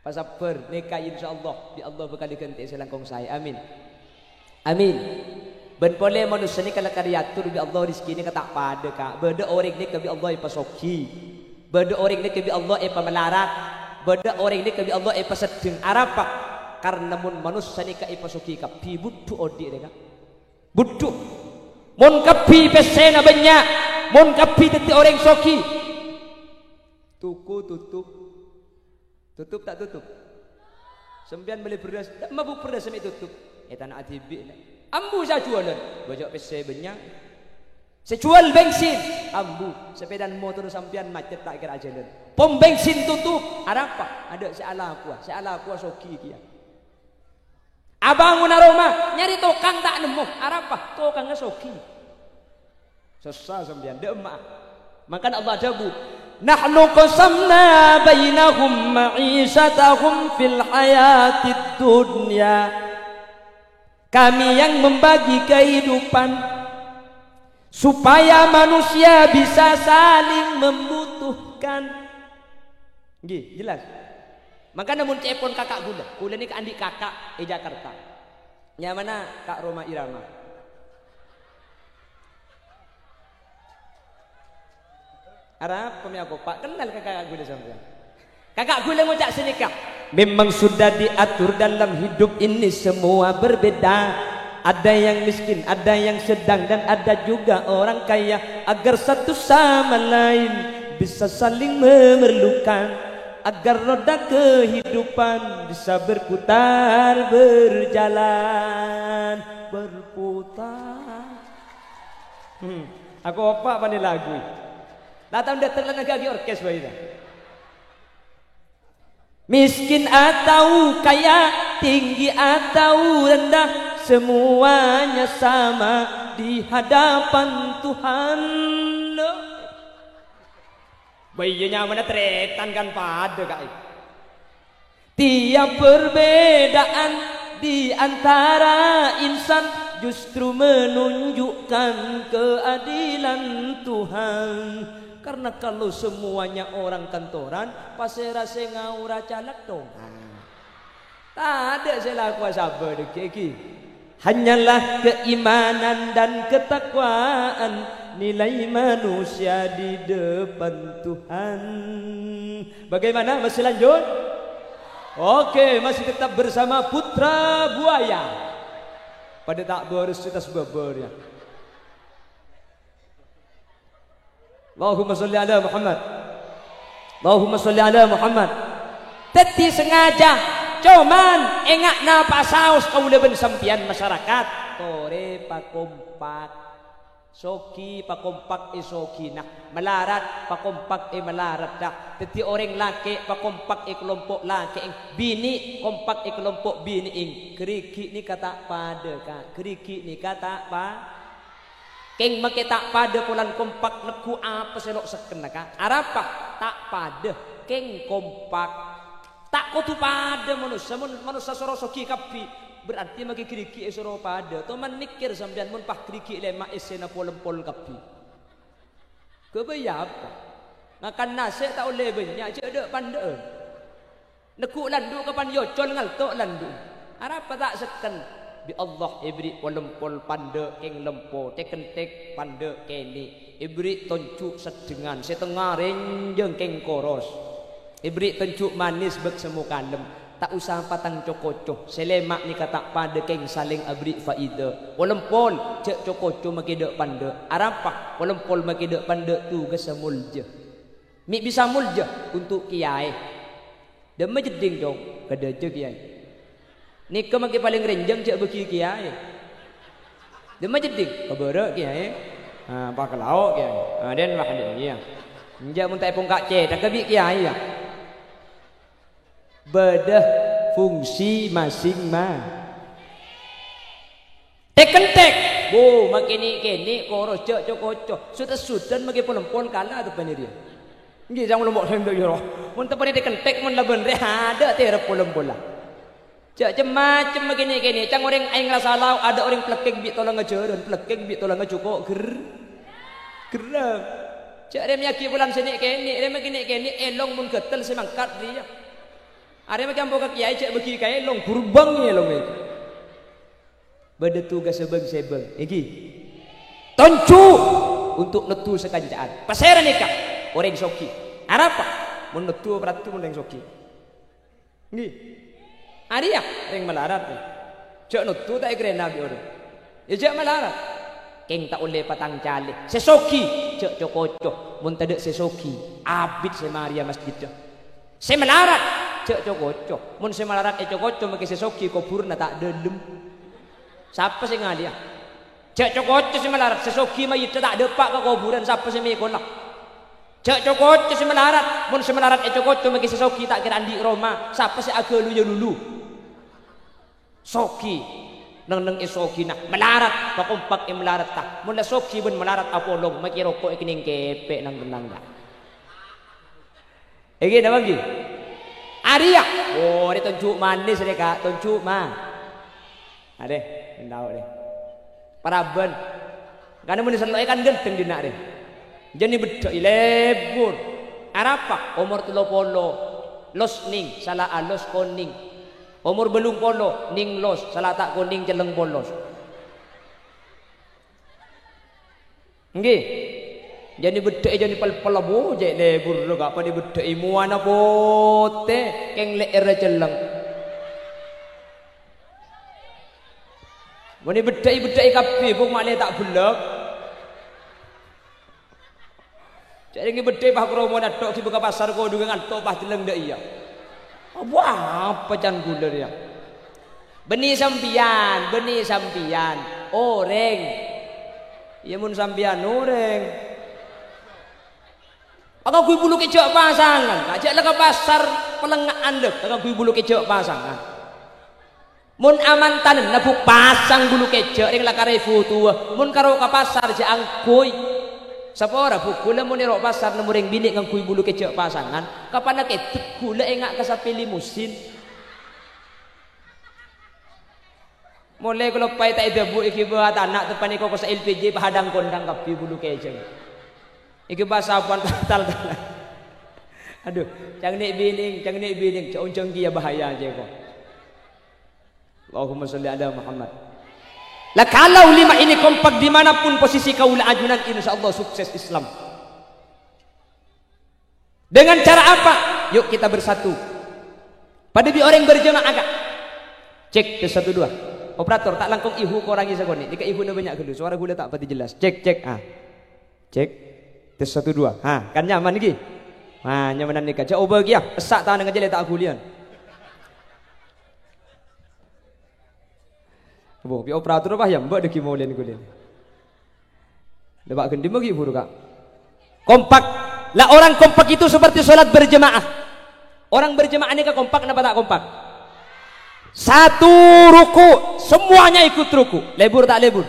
Pasabbhâr, nèka insyaallah, bi' Allah bhâkal èghântè'è sè langkong saè. Amin. Amin. Bân polè manossa nèka la èator bi' Allah, rejhekkè nèka ta' paḍâ, Ka'. Bâḍâ orèng nèka bi' Allah èpasoghi. Bâḍâ orèng nèka bi' Allah èpamalarat. Bâḍâ orèng nèka bi' Allah èpaseḍḍheng. Arapa? Karna mon manossa nèka èpasoghi kabbhi, bhuḍhu oḍi' rè, Ka'. Bhuḍhu. Mon kabbhi pèssèna bânnya', mon kabbhi dhâddhi orèng soghi. Toko tutup. Tutup ta' tutup? Sampèyan mellè bherrâs, ta' mabuk bherrâs mè' tutup. È tana dhibi', na. Ambu sè ajhuwâlân, bâjâ' pèssè bânnya'. Sè jhuwâl bensin, ambu. Sapèḍa motor sampèyan macet ta' kèra ajhâlân. Pom bensin tutup. Arapa? Aḍâ' sè alakowa, sè alakowa soghi kèya. Abângona roma, nyarè tokang ta' nemmo. Arapa? Tokangnga soghi. Sossa sampèyan, ḍâ' emma'a. Mangkana Allah adhâbu, "Nahnu qasamna bainahum ma'isatahum fil hayatid dunya." Kami yang membagi kehidupan supaya manusia bisa saling membutuhkan. Ngghi, jelas. Mangkana mon ca'èpon kaka' ghulâ, ghulâ nèka anḍi' kaka' è Jakarta. Nyamana Ka' Rhoma Irama. Arapa mè' akopa'? Kennal ka kaka' ghulâ sampèyan. Kaka' ghulâ ngoca' sanèka, "Memang sudah diatur dalam hidup ini semua berbeda. Ada yang miskin, ada yang sedang, dan ada juga orang kaya. Agar satu sama lain bisa saling memerlukan. Agar roda kehidupan bisa berputar, berjalan, berputar." Hmm, akopa' panè lagu. La tao ḍâteng la nèngghâ'aghi orkes bhâi, ta? Miskin atau kaya, tinggi atau rendah, semuanya sama di hadapan Tuhan. Bâ iyâ nyamana tarètan kan paḍâ, Ka'. Tiap perbedaan di antara insan justru menunjukkan keadilan Tuhan. Karena kalau semuanya orang kantoran, pasèra sè ngaora caleg, Tong? Taḍâ' sè lakowa sabâ' ḍâggi'-ghi'. Hanyalah keimanan dan ketakwaan nilai manusia di depan Tuhan. Bagaimana? Masih lanjut? Oke, masih tetap bersama Putra Buaya. Paḍâ ta' bârâs sè tas bâbâr, ya. Allahumma sholli ala Muhammad. Allahumma sholli ala Muhammad. Dhâddhi sengaja, coman enga' napa saos kaulâ bân sampèyan masyarakat. Torè pakompak. Soghi pakompak è soghina. Malarat pakompak è malaradhdhâ. Dhâddhi orèng lakè' pakompak è kalompo' lakè'è. Binè' kompak è kalompo' binè'è. Ghârighi' nèka ta' paḍâ, Ka'. Ghârighi' nèka ta' pa-, Kèng makè ta' paḍâ polana kompak neggu' apa sè lo' sekkenna, Ka'? Arapa? Ta' paḍâ, kèng kompak. Ta' kodhu paḍâ manossa, mon manossa soro soghi kabbhi, berarti makè ghârighi' èsoro paḍâ. Toman mèkkèr sampèyan mon pas ghârighi' lèma' essèna pol-empol kabbhi. Ghâbây apa? Ngakan nasè' ta' ollè bânnya', jhâ' dâ'-pandâ'ân. Neggu' landu' kapan èocol ngalto' landu'. Arapa ta' sekken? Bi' Allah èberri' polèmpol pandâ' kèng lempo, tèk-kentèk pandâ' kènè'. Èberri' tonju' seddhengan, sè tengnga rènjhâng kèng koros. Èberri' tonju' manès bâk sèmo kalem. Ta' osa patang co-koco, sè lèma' nèka ta' padâ kèng salèng aberri' faèda. Polèmpol, jhâ' co-koco makè dâ'-pandâ'. Arapa? Polèmpol makè dâ'-pandâ' tugassa molja. Mè' bisa molja onto' kèyaè. Dâmma jeddhing, Cong? Kadâjâ kèyaè. Nèka makè palèng rènjhâng jhâ' bâgi kèyaè. Dâmma jeddhing? Ka bârâ' kèyaè. Ah, pakalao' kèyaè. Ah, den wah den, iyâ. Enjâ' mon ta' èpongka' cèthagghâ bi' kèyaè, yâ. Bâdâ fungsi masing-ma-, Tèk-kentèk. Bu, makè nè'-kènè' koros jhâ' co-koco. Sudhân-sudhân makè polèmpol kala teppa'na rèya. Ènggi, ca'na lompo' sèngko' iyâ, roh. Mon teppa'na tèk-kentèk, mon la bân rè, adâ' tèrep polèmpolla. Jhâ' cem-macem makè nè'-kènè'. Ca'na orèng aèng la sala, adâ' orèng plèkkèng bi' tolangnga jhârân, plèkkèng bi' tolangnga jhuko' ger-, gerrâ. Jhâ' rèmèyaghi polana sè nè'-kènè', rèmèyaghi nè'-kènè', èlong mon ghâtel sè mangkat rèya. Arèmèyaghi ampo ka kèyaè jhâ' bâgi ka èlong, gurbâng èlong ènggi. Bâdâ tugassa bâng-sèbâng, ènggi. Tonju' onto' nodhu sakanca'an. Pasèra nèka? Orèng soghi. Arapa? Mon nodhu, parlo mon orèng soghi. Ènggi. Arèya, orèng malarat. Jhâ' nodhu ta' èkarèna bi' orèng. Iyâ, jhâ' malarat. Kèng ta' ollè patang calè. Sè soghi, jhâ' co-koco. Mon tadâ' sè soghi, abit sè marèya masjiddhâ. Sè malarat, jhâ' co-koco. Mon sè malarat èco-koco, makè sè soghi kobhurânna ta' dâlem. Sapa sè ngalèya? Jhâ' co-koco sè malarat, sè soghi mayyidhâ ta' dâpa' ka kobhurân, sapa sè mèkola? Jhâ' co-koco sè malarat, mon sè malarat èco-koco, makè sè soghi ta' kèra andi' roma, sapa sè aghâluyâ lulu? Soghi. Neng-enneng è soghina. Malarat, pakompak è malaratta. Mon la soghi bân malarat apolong, makè roko' èkennèng kèpè' nang-kennang, ta'? Ènggi, napa ènggi? Arèya. Oh, rè tonju' manès rè, Ka'. Tonju' ma-, Arè, èntao rè. Paraban. Kan mon èsello'è kan ghântheng dinna' rè. Jhâ' nè beddhâ'i lebur. Arapa? Omor tello polo. Los nèng, sala alos konèng. Omor bâllung polo, nèng los, sala ta' konèng celleng polos. Ènggi. Jhâ' nè beddhâ'i, jhâ' nè pel-, pel-, bu, jhâ' lebur, Ka', padâ beddhâ'i mowana potè, kèng lè'èrra celleng. Mon èbeddhâ'i, beddhâ'i kabbhi, Bu, ma'lè ta' bellâk. Jhâ' rèng èbeddhâ'i pas kromona tho', ghi' bâ ka pasar kodhungnga nganto' pas celleng dâ' iyâ. Apa, apa can ghulâ rèya? Bânnè sampèyan, bânnè sampèyan, orèng. Iyâ, mon sampèyan orèng. Ngangghuy bulu kèjhâ' pasangan, Ka', jhâ' la ka pasar pèlengnga'an, lè, ngangghuy bulu kèjhâ' pasangan. Mon amantanna, Bu, pasang bulu kèjhâ', rèng la karè butuwâ. Mon karo ka pasar, jhâ' angghuy. Sapora, Bu, ghulâ mon èro' pasar nemmo rèng binè' ngangghuy bulu kèjhâ' pasangan, kapan la kèdhek ghulâ enga' ka sapè limusin. Molaè kaloppaè ta' èdhâbu èghibâ tana' teppa'na koko sa L P J, padhâng-kondhâng kabbhi bulu kèjhâ'. Èghibâ sapowan tal-, tal-, Adu, cang nè' binèng, cang nè' binèng, jhâ' onjhâng kèya bahaya jhâ' ko. Allahumma shalli ala Muhammad. Lah, kalau lima ini kompak di mana pun posisi kaulâ ajunan, insyaallah sukses Islam. Dengan cara apa? Yuk kita bersatu. Padâ bi' orèng berjamaah, Ka'. Cek, tes, satu, dua. Operator, ta' langkong ihu korangè sakonè'. Nèka ihuna bânnya' ghâllu. Sowara ghulâ ta' patè jelas. Cek, cek, ah. Cek. Tes, satu, dua. Ha, kan nyaman ghi? Ha, nyamanan nèka. Jhâ' obâ kèya. Essa' tanangnga jhâ' lè ta' ghuliyân. Bo, bi' operator apa ya? Mbak dâggi' molèn ghuliyân. Dâpa' ghândhi magi buru, Ka'. Kompak. Lah, orang kompak itu seperti sholat berjamaah. Orang berjamaah nèka kompak napa ta' kompak? Satu ruku, semuanya ikut ruku. Lebur ta' lebur?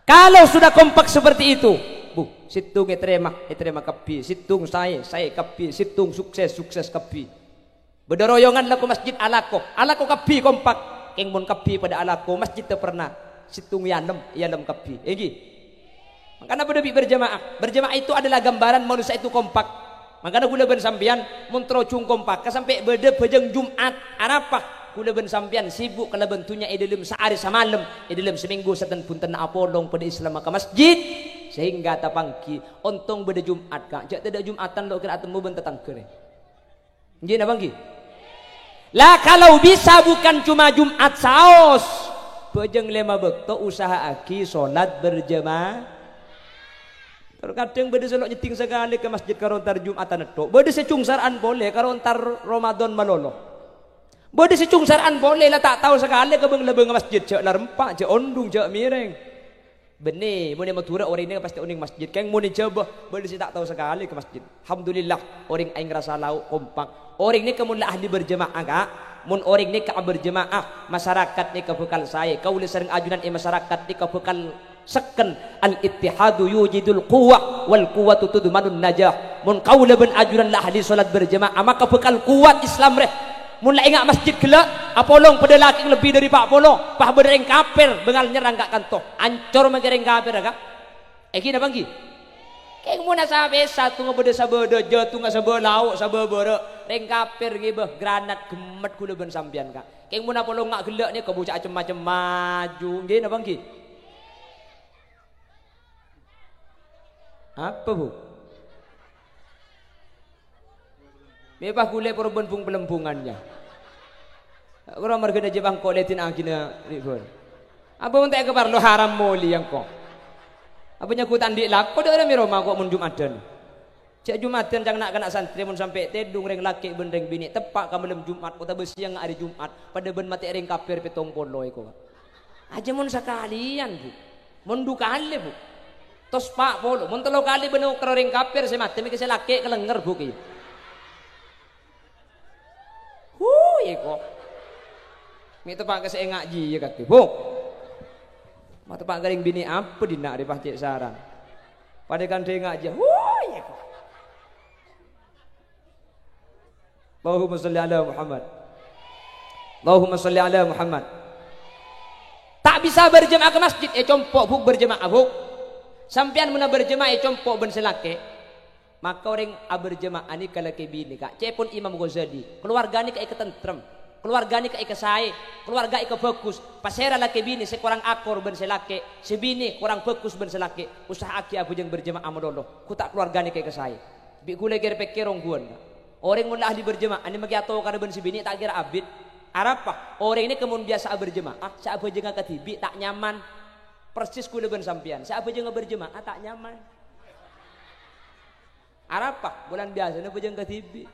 Kalau sudah kompak seperti itu, bu, sèttong ètarèma, ètarèma kabbhi, sèttong saè, saè kabbhi, sèttong sukses, sukses kabbhi. Bâdâ royongan lako masjid alako, alako kabbhi kompak. Kèng mon kabbhi padâ alako, masjid ta' pernah. Sèttong èalem, èalem kabbhi. Ènggi. Mangkana bâdâ bi' berjamaah. Berjamaah itu adalah gambaran manusia itu kompak. Mangkana kaulâ bân sampèyan mon terro jhung kompak, ka sampè' bâdâ bhâjâng Jum'at. Arapa? Kaulâ bân sampèyan sibuk kalabân dhunnya è dâlem saarè samalem, è dâlem samènggu saten-bhuntenna apolong padâ Islamma ka masjid, sehingga tapangghi ontong bâdâ Jum'at, Ka'. Jhâ' tadâ' Jum'atan lo' kèra atemmo bân tatangghâ rè. Ngghi napa ngghi? Lah, kalau bisa bukan cuma Jumat saos, bhâjâng lèma bâkto usaha'aghi sholat berjamaah. Terkadang bâdâ sè lo' nyeddhing sakalè ka masjid karo entar Jumatan netto'. Bâdâ sè cungsara'an polè karo entar Ramadan malolo. Bâdâ sè cungsara'an polè la ta' tao sakalè ka bâng-labâng masjid, jhâ' la rempa', jhâ' ondhung, jhâ' mèrèng. Bânnè, mon è Madhurâ orèng nèka pastè onèng masjid. Kèng mon è Jhâbâ, bâdâ sè ta' tao sakalè ka masjid. Alhamdulillah, orèng aèng rasa lao' kompak. Orèng nèka mon la ahli berjamaah, Ka'. Mon orèng nèka aberjamaah, masyarakat nèka bhâkal saè. Kaulâ sareng ajunan è masyarakat nèka bhâkal sekken. Al-ittihadu yujidul quwwah, wal quwwatu tudmanun najah. Mon kaulâ bân ajunan la ahli sholat berjamaah, maka bhâkal kowat Islam rè. Mon la enga' masjid ghellâ', apolong padâ lakè' lebbi dâri pa' polo, pas bâdâ rèng kafir bângal nyerrang ka' kanto. Ancor mangkè rèng kafir, Ka'. Èngghi napa èngghi? Kèng monna sapèsa, tongnga bâdâ sabâdâjâ, tongnga sabâ lao', sabâ bârâ', rèng kafir ngibâ granat ghemmet kaulâ bân sampèyan, Ka'. Kèng monna polong nga' ghellâ' nèka bocah cem-macem maju, èngghi napa èngghi? Apa, Bu? Mè' pas ghulâ porbân bung-pelembungan, ya. Karo marghâna jhâ' bângko lèdin aghina ribun. Apa mon ta' èkaparlo haram molè engko'? Apa nyagu ta' andi' lako dâ' rèm è roma ko' mon Jum'adhân? Jhâ' Jum'adhân cang na'-kana' santrè mon sampè' tèdung rèng lakè' bân rèng binè' teppa' ka malem Jum'at otabâ sèyang arè Jum'at padâ bân matè rèng kafir pèttong polo èko. Ajâ mon sakalèyan, Bu. Mon du kalè, Bu. Tos pa' polo. Mon tello kalè bân oker orèng kafir sè matè, mèkè sè lakè' kalènger, Bu, kèya. Hu, èko. Mè' teppa' ka sè enga' jiyâ kakè, Bu. Ma' teppa' ka rèng binè' apa dinna' rè pas cè' sarang. Padâ kan dâ' enga' jiyâ. Hu, èko. Allahumma shalli ala Muhammad. Allahumma shalli ala Muhammad. Ta' bisa berjamaah ka masjid, è compo', Bu, berjamaah, Bu. Sampèyan monna berjamaah è compo' bân sè lakè', maka orèng aberjamaah nèka lakè binè, Ka'. Ca'èpon Imam Ghazali, kaluwarga nèka èkatentrem, kaluwarga nèka èkasaè, kaluwarga èkabhâghus. Pasèra lakè binè sè korang akor bân sè lakè', sè binè korang bhâghus bân sè lakè', usaha'aghi abhâjâng berjamaah malolo. Ghu ta' kaluwarga nèka èkasaè. Bi' ghulâ kèr-pèkkèr ongghuwân, Ka'. Orèng mon la ahli berjamaah nè makè atokara bân sè binè ta' kèra abit. Arapa? Orèng nèka mon biyasa aberjamaah, sè abhâjângnga kadhibi' ta' nyaman. Persis ghulâ bân sampèyan, sè abhâjângnga berjamaah ta' nyaman. Arapa? Bulân biyasana abhâjâng kadhibi'.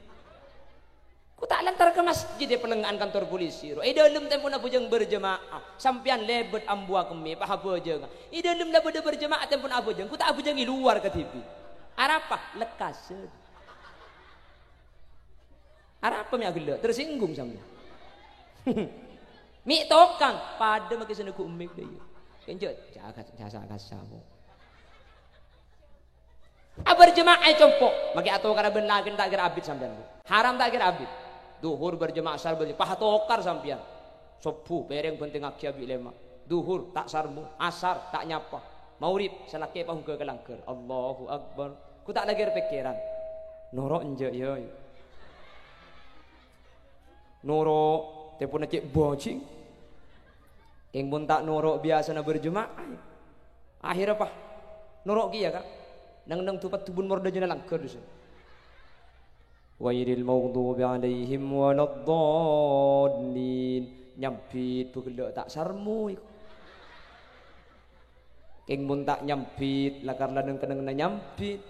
Ghu ta' lantar ka masjid è pèlengnga'an kantor polisi, ro. È dâlem tempona abhâjâng berjamaah, sampèyan lèbât ambuwâ kemmè, pas abhâjângnga. È dâlem la bâdâ berjamaah tempona abhâjâng, ghu ta' abhâjâng è lowar kadhibi'. Arapa? Lekkasân. Arapa mè' aghellâ'? Tersinggung sampèyan. Mè' tokang, padâ makè sè neggu' emmè' dâ' iyâ. Kenja' jasa-kasa, Bu. Aberjamaah è compo', makè atokara bân lakèna ta' kèra abit sampèyan, Bu. Haram ta' kèra abit. Dhuhur berjamaah, asar berjamaah, pas atokar sampèyan. Sobbhu, pèrèng bhântèngngaghi abi' lèma'. Dhuhur, ta' sarmo. Asar, ta' nyapa. Maghrib, sè lakè' pas ongghâ ka langghâr. Allahu Akbar. Ghu ta' lakèr pèkkèran. Noro' enjâ', yâ. Noro', tempona cè' bhâjing. Kèng mon ta' noro' biyasana berjamaah. Akhèrra, pas noro' kèya, Ka'. Neng-enneng du-, paddubun mordâjâna langghâr, dusân. Ghairil maghdubi 'alaihim waladdallin. Nyambit bâghellâ' ta' sarmo, èko. Kèng mon ta' nyambit, lakar la neng-kennengnganna nyambit.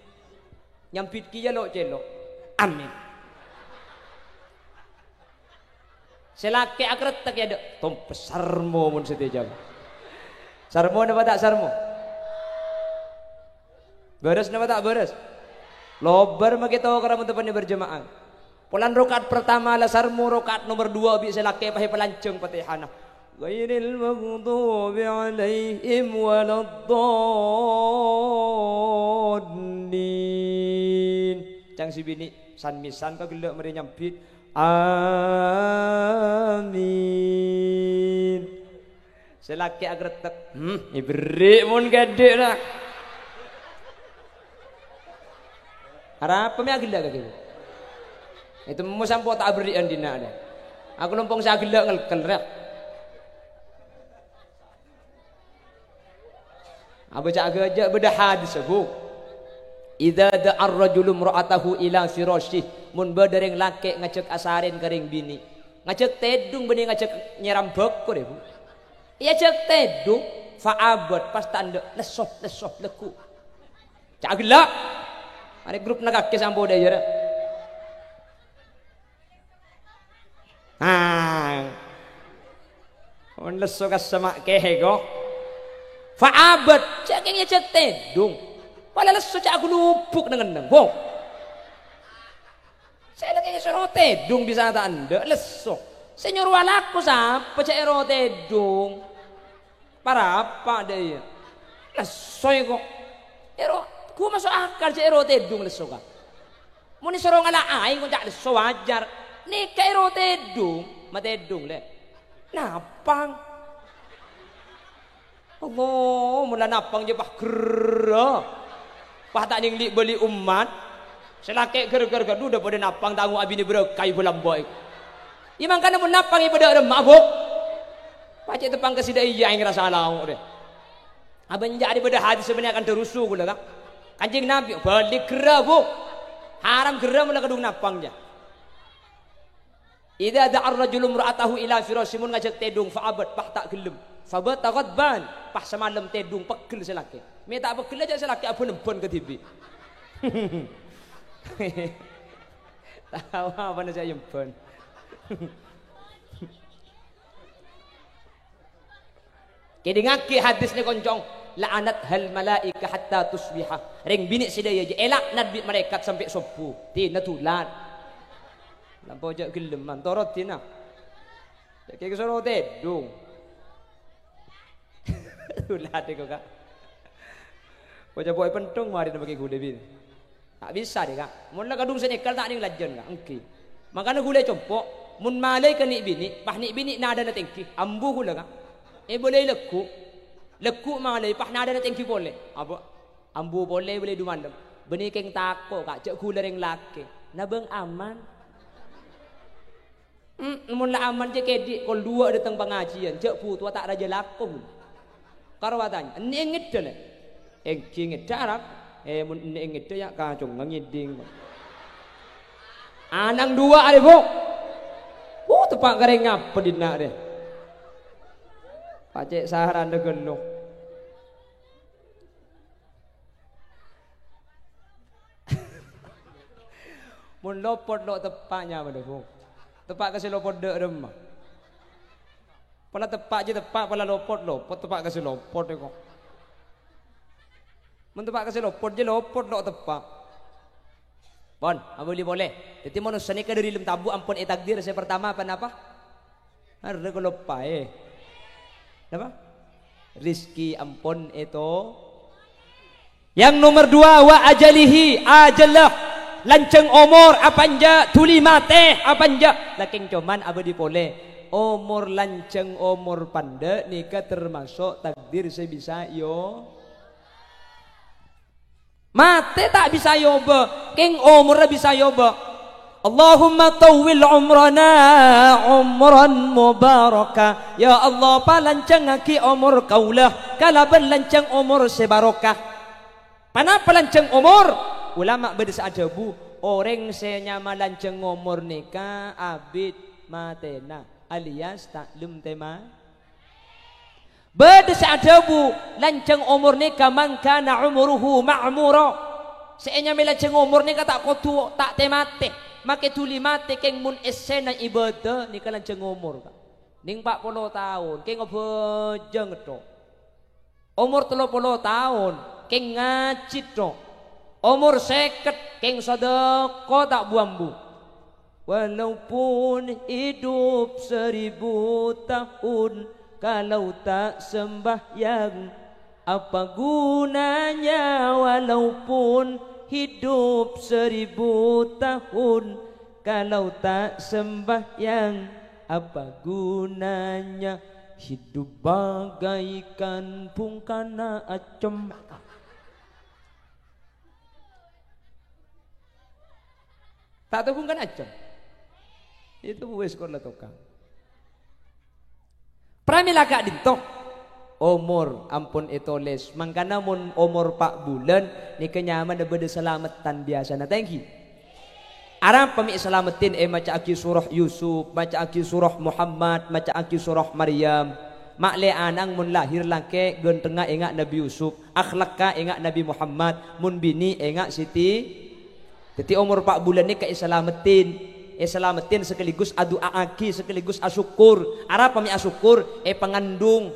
Nyambit kèya lo'-cèlo'. Amin. Sè lakè' akrettek è adâ', tompes sarmo mon sadhâjâ. Sarmo napa ta' sarmo? Bârâs napa ta' bârâs? Lobâr makè tokara mon teppa'na berjamaah. Polana raka'at pertama la sarmo, raka'at nomer duwâ' bi' sè lakè' pas èpalanjhâng Fatihana. Ghairil maghdubi 'alaihim waladdallin. Cang sè binè' san-mèsan kaghellâ' marè nyambit. Amin. Sè lakè' akrettek, "Hmm, èberri' mon ghâdhâ', nah." Arapa mè' aghellâ' kakè? Ètemmo sampo' ta' aberri'ân dinna' dâ. Aku lompong sè aghellâ' ngelkel, rè. Abâca ghâjâ bâdâ hadis, Bu. "Idza da'ar rajulu imra'atahu ila firasyih." Mon bâdâ rèng lakè' ngajhâk asarèn ka rèng binè'. Ngajhâk tèdung bânnè ngajhâk nyèram bhâko rè, Bu. Èajhâk tèdung, fa abat, pas ta' endâ', lesso, lesso, lagghu'. Ca' ghellâ'. Arè grup na kakè sampo' dâ iyâ, rè. Ah. Mon lesso ka sèma' kèhè, ko. Fa abat, ca' kèng èajhâk tèdung. Pala lesso ca' ghulubuk neng-enneng, ko. Sè lakè' èsoro tèdung bisa ta' endâ', lesso. Sè nyoro alako sapa jhâ' èro tèdung? Para apa dâ' iyâ? Lesso, ko. Èro, ghu maso' akal jhâ' èro tèdung lesso, ka. Mon èsoro ngala' aèng, ko ca' lesso wajar. Nèka èro tèdung, matèdung, lè. Napang. Allah, mon la napang jhâ' pas ghârrâ. Pas ta' nèng li-bâli ommat. Sè lakè' ghâr-ghâr ghâdhu dâ' padâ napang tango abinè bârâkah ibu lambâ'. Iyâ mangkana mon napang è padâ remma, Bu. Pacè' teppa'na sè dâ' iyâ aèng rassa lao' rè. Abânnya' arè bâdâ hadis sapanèka kandhâ rusu ghulâ, ka. Kanjeng Nabi, bâli ghârrâ, Bu. Haram ghârrâ mon la kadhung napang, jâ. "Idza da'ar rajulu imra'atahu ila firasyih," mon ngajhâk tèdung, fa abat, pas ta' ghellem. Fa bata ghadban, pas samalem tèdung peggel sè lakè'. Mè' ta' peggel jhâ' sè lakè' abân-embân kadhibi'. Tao apana sè aèmbân. Kèdingngaghi hadis nè, koncong, "La'anathal malaika hatta tusbiha." Rèng binè' sè dâ' iyâ jâ èlaknat bi' malaèkat sampè' sobbhu. Dina dulat. Lampo jhâ' ghellem, man, toro' dina. Jhâ' kèng soro tèdung. Dulat, ko, ka. Ko ca' po'è pentong marè nèmbâghi ghulâ binè'. Ta' bisa, dâ, ka. Mon la kadhung sè nèkal ta' nèng lajân, ka. Èngghi. Mangkana ghulâ compo', mon malaè ka nè'-binè', pas nè'-binè' nadâna tèngghi, ambu ghulâ, ka. Èbâlâi lagghu'. Lagghu' malaè, pas nadâna tèngghi polè. Aba-, ambu polè èbâlâi du malem. Bânnè kèng tako', ka, jhâ' ghulâ rèng lakè'. Nabâng aman. Hmm, mon la aman jhâ' kèdhi', kol duwâ' dâteng pangajiân, jhâ' butowa ta' rajâ lako, Bu. Karo atanya, "Enne'en ngèdhâ, Lè'?" "Èngghi ngèdhâ, Rak." "Eh, mon enne'en ngèdhâ, ya' kacongnga ngèdhing." Anang duwâ' arè, Bu. Uh, teppa' karè ngapa dinna' rè? Pacè' sarana ghâllu. Mon lopot lo' teppa' nyamana, Bu. Teppa' ka sè lopot dâ' remma. Pola teppa' jâ teppa', pola lopot, lopot, teppa' ka sè lopot, èko. Mon teppa' ka sè lopot jâ lopot lo' teppa'. Pon, abâli polè. Dhâddhi manossa nèka dâri lem tabu' ampon ètakdir sè partama apa napa? Arè kaloppaè. Napa? Rizki ampon èto. Yang nomor dua, wa ajalihi, ajalla. Lanjhâng omor apa enjâ', dhuli matè apa enjâ'. Lakèng coman abâli polè. Omor lanjhâng, omor pandâ' nèka termasuk takdir sè bisa èo-, Matè ta' bisa èobâ, kèng omorra bisa èobâ. Allahumma tawwil umrana umran mubaraka. Ya Allah, palanjhângaghi omor kaulâ kalabân lanjhâng omor sè barokah. Panapa lanjhâng omor? Ulama bâdâ sè adhâbu, orèng sè nyama lanjhâng omor nèka abit matèna, alias ta' lem tèma. Bâdâ sè adhâbu, "Lanjhâng omor nèka man kana umuruhu ma'mura." Sè ènyamaè lanjhâng omor nèka ta' kodhu ta' tè-matè, makè dhuli matè kèng mon essèna ibâdâ nèka lanjhâng omor, Ka'. Nèng pa' polo taon, kèng abhâjâng, tho. Omor tello polo taon, kèng ngajhi, tho. Omor sèket, kèng sadâkah ta' bu-ambu. Walaupun hidup seribu tahun, kalau tak sembahyang, apa gunanya? Walaupun hidup seribu tahun, kalau tak sembahyang, apa gunanya? Hidup bagaikan bungkana acem. Ta' tobung kan ajâm. Itu wis kor la tokang. Pramèla ka'dinto. Omor ampon ètolès. Mangkana mon omor pa' bulân, nèka nyamana bâdâ salameddhân biyasana. Thank you. Arapa mè' salameddhin? È, maca'aghi surah Yusuf, maca'aghi surah Muhammad, maca'aghi surah Maryam. Ma'lè ana'na mon lahèr lakè', ghântengnga enga' Nabi Yusuf, akhlakka enga' Nabi Muhammad, mon binè' enga' Siti. Dhâddhi omor pa' bulân nèka èsalameddhin. Èsalameddhin sakaligus adu'a'aghi, sakaligus asokkor. Arapa mè' asokkor? Èpangandung.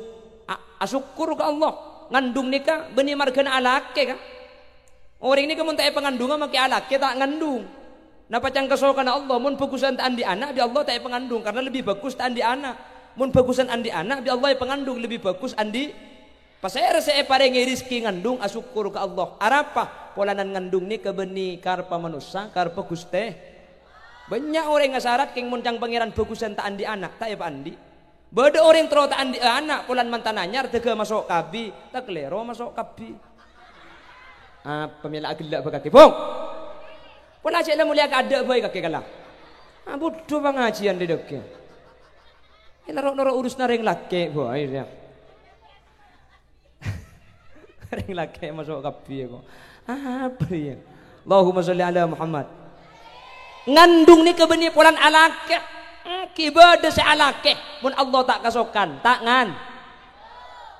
A-, asokkor ka Allah. Ngandung nèka bânnè marghâna alakè, ka? Orèng nèka mon ta' èpangandunga makè alakè ta' ngandung. Napa ca'na kasokanna Allah, mon bhâghusân ta' andi' ana', bi' Allah ta' èpangandung, karna lebbi bhâghus ta' andi' ana'. Mon bhâghusân andi' ana', bi' Allah èpangandung, lebbi bhâghus andi'. Pasèra sè èparèngè rejhekkè ngandung, asokkor ka Allah. Arapa? Polana ngandung nèka bânnè karebbhâ manossa, karebbhâ Ghustè. Bânnya' orèng asarat kèng mon ca'na Pangèran bhâghusân ta' andi' ana', ta' èpaandi'. Bâdâ orèng terro ta' andi' ana', polana mantan anyar, dâgghâ maso' kabbhi, ta' kalèro maso' kabbhi. Apa mè' la aghellâ' bâ kakè, Bung? Pola cè' la molèya kaaddhâ' bhâi kakè kala. Ah, budhu pangajiyân dâ' dhâggi'. È, la ro'-noro' urusna rèng lakè' bhâi, ya. Rèng lakè' maso' kabbhi, ya, kok. Apa, ya? Allahumma sholli ala Muhammad. Ngandung nèka bânnè polana alakè. Ènggi bâdâ sè alakè. Mon Allah ta' kasokan, ta' ngan-,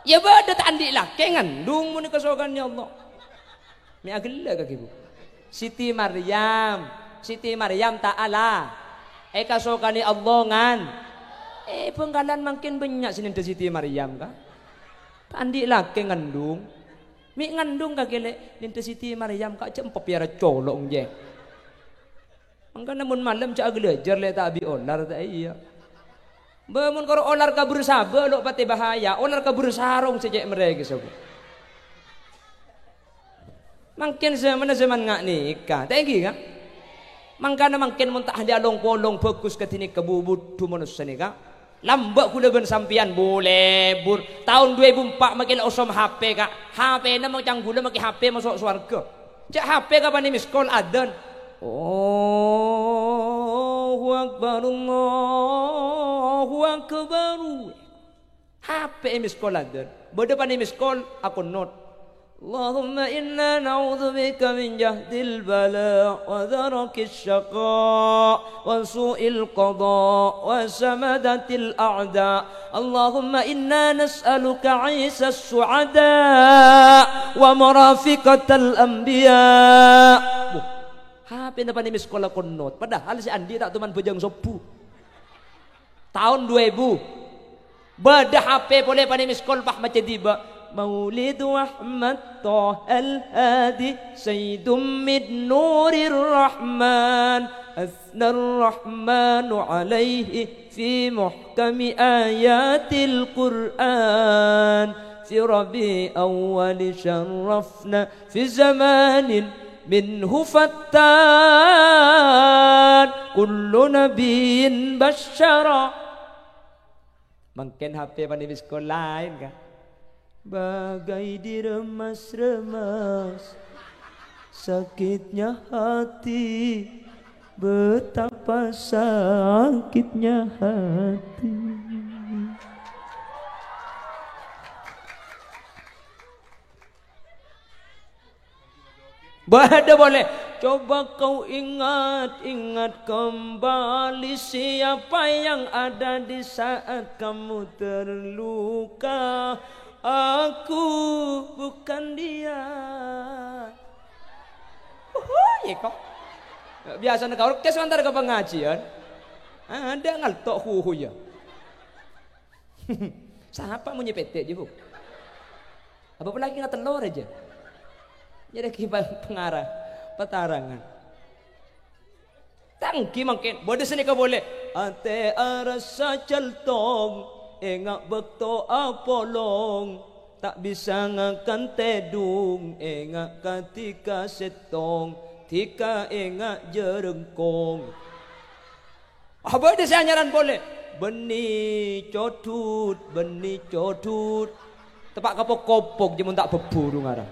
ya bâdâ ta' andi' lakè ngandung mon èkasokanè Allah. Mè' aghellâ' kakè, Bu. Siti Maryam. Siti Maryam ta' ala. Èkasokanè Allah ngan-, è, Bhângkalan mangkèn bânnya' sè nèndhâ Siti Maryam, ka. Ta' andi' lakè ngandung. Mè' ngandung kakè lè', nèndhâ Siti Maryam, ka, jhâ' empèp yara colo', ngghi. Mangkana mon malem jhâ' aghâlâjâr lè' ta' bi' olar, ta' iyâ. Bâ, mon karo olar kabur sabâ lo' patè bahaya, olar kabur sarong sè cè' mèrèkè sabâ. Mangkèn zamanna zaman nga' nèka, ta' ènggi, ka? Mangkana mangkèn mon ta' ahli along-polong bhâghus kadhi nèka bu-, budhu manossa nèka. Lambâ' ghulâ bân sampèyan, bu, lebur. Taon dua èbu empa' makè la osom H P, ka. H P-na ma-, ca'na ghulâ makè H P maso' sowarghâ. Cè' H P ka panè miskol, adzan. Allahu Akbar, Allahu Akbar. H P èmiskol adzan. Bâdâ panè miskol, akonot. Allahumma inna na'udzubika min jahdil bala wa darakis syaqa wa su'il qada wa samadatil a'da. Allahumma inna nas'aluka 'aisas su'ada wa marafiqatal anbiya. Buh, H P-na panè miskol, akonot. Padahal sè andi' ta' toman bhâjâng sobbhu. Taon dua èbu. Bâdâ H P polè panè miskol, pas maca dhiba'. Maulidu Ahmad Thahal Hadi Sayyidum min Nurir Rahman. Asnar Rahmanu alaihi fi muhkami ayatil Qur'an. Fi Rabi awwali syarrafna fi zamanin minhu fattan kullu nabiyyin basyara. Mangkèn H P panè miskol laèn, ka? Bagai diremas-remas sakitnya hati, betapa sakitnya hati. Bâdâ polè. Coba kau ingat-ingat kembali siapa yang ada di saat kamu terluka. Aku bukan dia. Uhuy, kok. Biyasana ka orkes, antar ka pangajiân. Adâ' ngalto' huhuy, ya. Sapa mon nyèpèdhi, jâ, Bu? Apa apalagi ngatellor aja? Nyarè ki pa-, pangara-, patarangan. Ta' ènggi mangkèn, bâdâ sanèka polè. Atè arassa caltong, enga' bâkto apolong. Ta' bisa ngakan tèdung, enga' kadhi ka sèttong, dhika enga' jârângkong. Ah, bâdâ sè anyaran polè. Bânnè codhut, bânnè codhut. Teppa' ka pok-kopok, jâ mon ta' bhâbhuru ngara.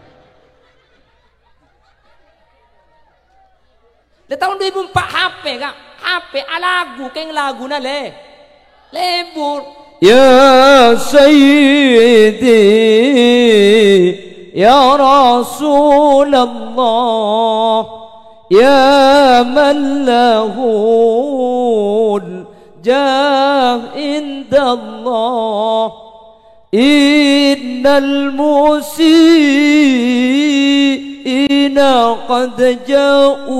Dâ' taon du èbu empa' H P, Ka'. H P alagu, kèng laguna lè-, lebur. Ya Sayyidi, ya Rasulullah, ya man lahul jah indallah. Innal musi'ina qad ja'u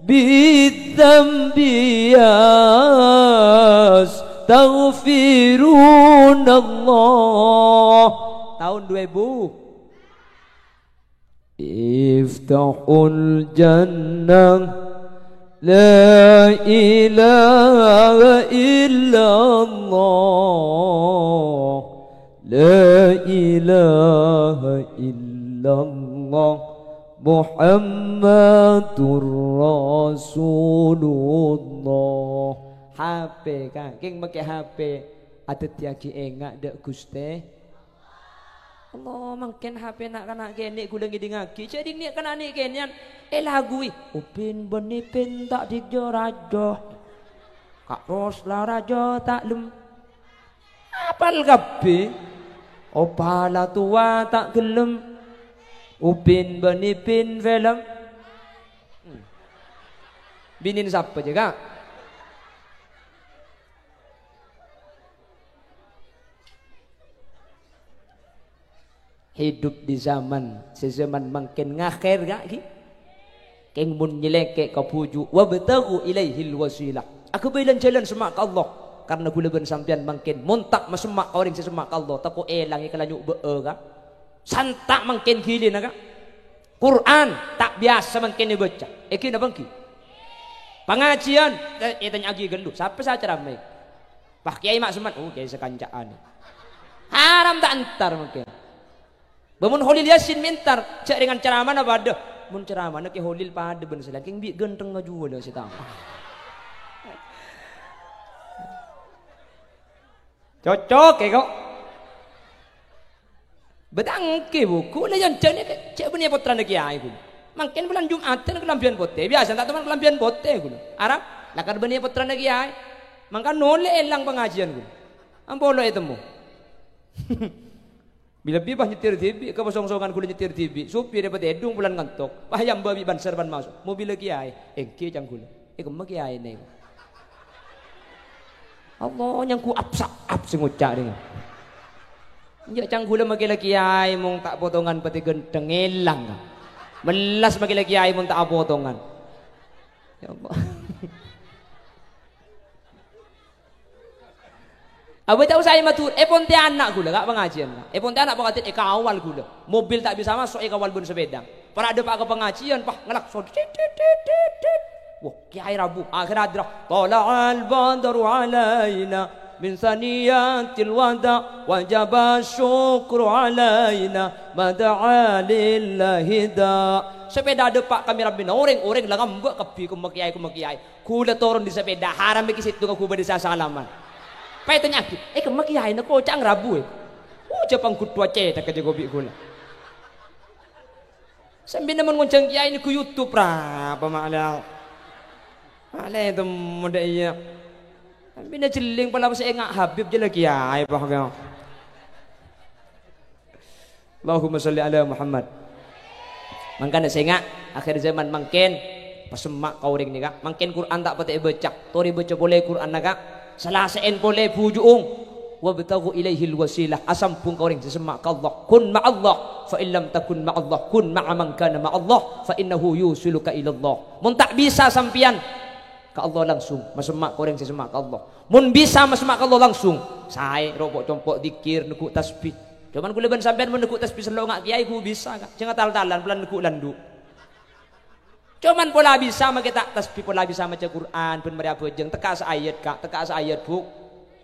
bidzanbi yastaghfirunallah. Taon du èbu. Iftahul jannah. La ilaha illallah. La ilaha illallah. Muhammadur Rasulullah. H P, Ka'. Kèng makè H P. Adhâddhiyâghi enga' dâ' Ghustè. Allah, mangkèn H P na'-kana' kènè' ghulâ ngèdingngaghi. Jhâ' dhing nè'-kana' nè' kènè'an èlaguwi. Upin bân Ipin ta' dhik jâ-rajâ. Ka' ros la rajâ ta' lem. Apal kabbhi. Opa la towa ta' ghellem. Upin bân Ipin film. Hmm. Binèn sapa jâ, Ka'? Hidup di zaman sè zaman mangkèn ngakhèr, Ka', ghi. Kèng mon nyèlèngkè ka bhuju', "Wabtaghu ilaihil wasilah." Aghâbây lan-jhâlân semma' ka Allah. Karna ghulâ bân sampèyan mangkèn mon ta' masemma' ka orèng sè semma' ka Allah, tako' èlang èkalanyu'bâ'â, Ka'. Santa' mangkèn ghilina, Ka'. Qur'an ta' biyasa mangkèn èbâca. Èngghi napa èngghi? Pangajiyân, è-, ètanya'aghi ghâllu, sapa sè acaramai? Wah, Kèyaè Ma' Somad. Oh, kèyaè sakanca'an. Haram ta' entar mangkèn. Bâ mon Kholil Yasin mè' entar, jhâ' rèng ceramana padâ. Mon ceramana Kè Kholil padâ bân sè laèn, kèng bi' ghântengnga juwâlâ sè tao. Cocok, è, kok. Bâ ta' èngghi, Bu. Ghulâ jhân-jhân jhâ' bânnè pottrana kèyaè, ghulâ. Mangkèn bulân Jum'adhân kalambhiyân potè. Biyasana ta' toman kalambhiyân potè, ghulâ. Arapa? Lakar bânnè pottrana kèyaè. Mangkana ollè èlang pangajiyân, ghulâ. Ampon lo' ètemmo. Bi-, lebbi pas nyetir dhibi', kaposong-songan ghulâ nyetir dhibi'. Sopir èpatèdung bulân ngantok. Pas èambâ' bi' banser pan maso'. Mobilla kèyaè. Èngghi, ca'na ghulâ. È, kemma kèyaèna, èko. Allah, nyangko apsa-, ap sè ngoca' rèya. Enjâ' ca'na ghulâ makè la kèyaè mon ta' potongan patè ghântheng èlang, Ka'. Mellas makè la kèyaè mon ta' apotongan. Ya Allah. Abâ' tao saè mator, è Pontianak ghulâ, Ka', pangajiyân, Ka'. È Pontianak pangajiyân èkawal ghulâ. Mobil ta' bisa maso' èkawal bân sapèda. Para' dâpa' ka pangajiyân, pas ngelakson. Tit, tit, tit, tit, tit. Wah, kèyaè rabu. Akhèr adra. Thala'al badru 'alaina min saniyatil wada', wajaba syukru 'alaina ma da'a lillahi da'. Sapèda dâpa' ka mè-rammèna orèng, orèng la ngambâ' kabbhi, kemma kèyaè, kemma kèyaè. Ghulâ toron dâri sapèda, haram èkè sèttonga ghubâ dâri sasalaman. Pas ètanya'aghi, "È, kemma kèyaèna koca'na rabu, è?" Oh, jhâ' pangghudhuwâ cètakka jhâ' ghubi' ghulâ. Sampèyan mon ngonjhâng kèyaè nèngghu YouTube, ra, apa ma'lè? Ma'lè temmo dâ' iyâ. Sampèyan jhelling pola sè enga' Habib jâ' la kèyaè, apa, kèyaè? Allahumma shalli ala Muhammad. Mangkana sènga', akhir zaman mangkèn, pasemma' ka orèng nèka. Mangkèn Qur'an ta' patè èbâca, torè bâca polè Qur'anna, Ka'. Salasè'èn polè bhuju'ung. Wabtaghu ilaihil wasilah, asambhung ka orèng sè semma' ka Allah. Kun ma'allah, fa in lam takun ma'allah, kun ma'a man kana ma'allah, fa innahu yusiluka ilallah. Mon ta' bisa sampèyan ka Allah langsung, masemma' ka orèng sè semma' ka Allah. Mon bisa masemma' ka Allah langsung, saè, ropo'-compo' dzikir, neggu' tasbih. Coma ghulâ bân sampèyan mon neggu' tasbih sello' nga' kèyaè ghu bisa, Ka'. Jhâ' ngatal-talan, pola neggu' landhu'. Coma pola bisa makè ta' tasbih, pola bisa maca Qur'an, bân marè abhâjâng. Tekka'a saayat, Ka', tekka'a saayat, Bu'.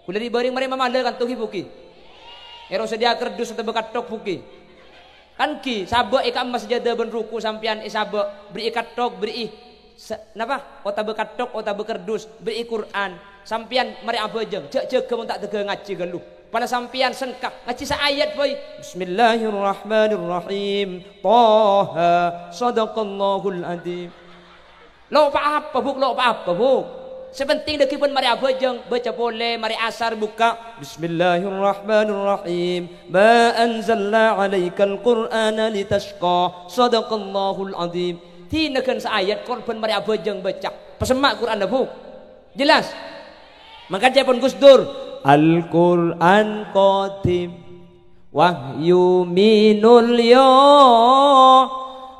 Ghulâ rè-bârèng marè mamalè kanto ghi, Bu', ghi. Èro sadhiyâ kardus otabâ katthok, Bu', ghi. Kan ghi, sabâ' è ka'emma sajâdâ bân ruku' sampèyan èsabâ', bherri'i katthok, bherri'i sa-, napa? Otabâ katthok, otabâ kardus, bherri'i Qur'an. Sampèyan marè abhâjâng, jhâ', jhâgâ mon ta' dâgâ ngajhi ghâllu. Pola sampèyan sengka, ngajhi saayat bhâi. Bismillahirrahmanirrahim. Taha, sadaqallahul adzim. Lo' pa-apa, Bu', lo' pa-apa, Bu'. Sè pentèng dhâggi' bân marè abhâjâng, baca polè, marè asar bukka'. Bismillahirrahmanirrahim. Ma anzalna 'alaikal Qur'ana litasyqa. Shadaqallahul 'adzim. Dina ghân saayat, kor bân marè abhâjâng baca. Pasemma' Qur'anna, Bu'. Jelas? Mangkana ca'èpon Gus Dur, Al-Qur'an qadim, wahyu minulya,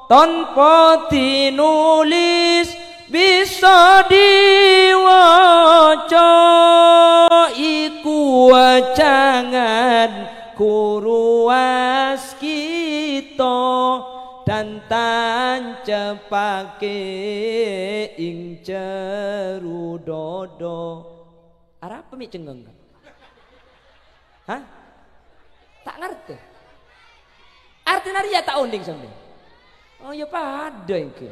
tanpa tinulis bisa diwaca, iku wacangan guru waskita, dan tancepake ing jero dada. Arapa mè' cengngeng, Ka'? Hah? Ta' ngartè. Artèna rèya ta' onèng sampèyan. Oh, ya padâ ènggi.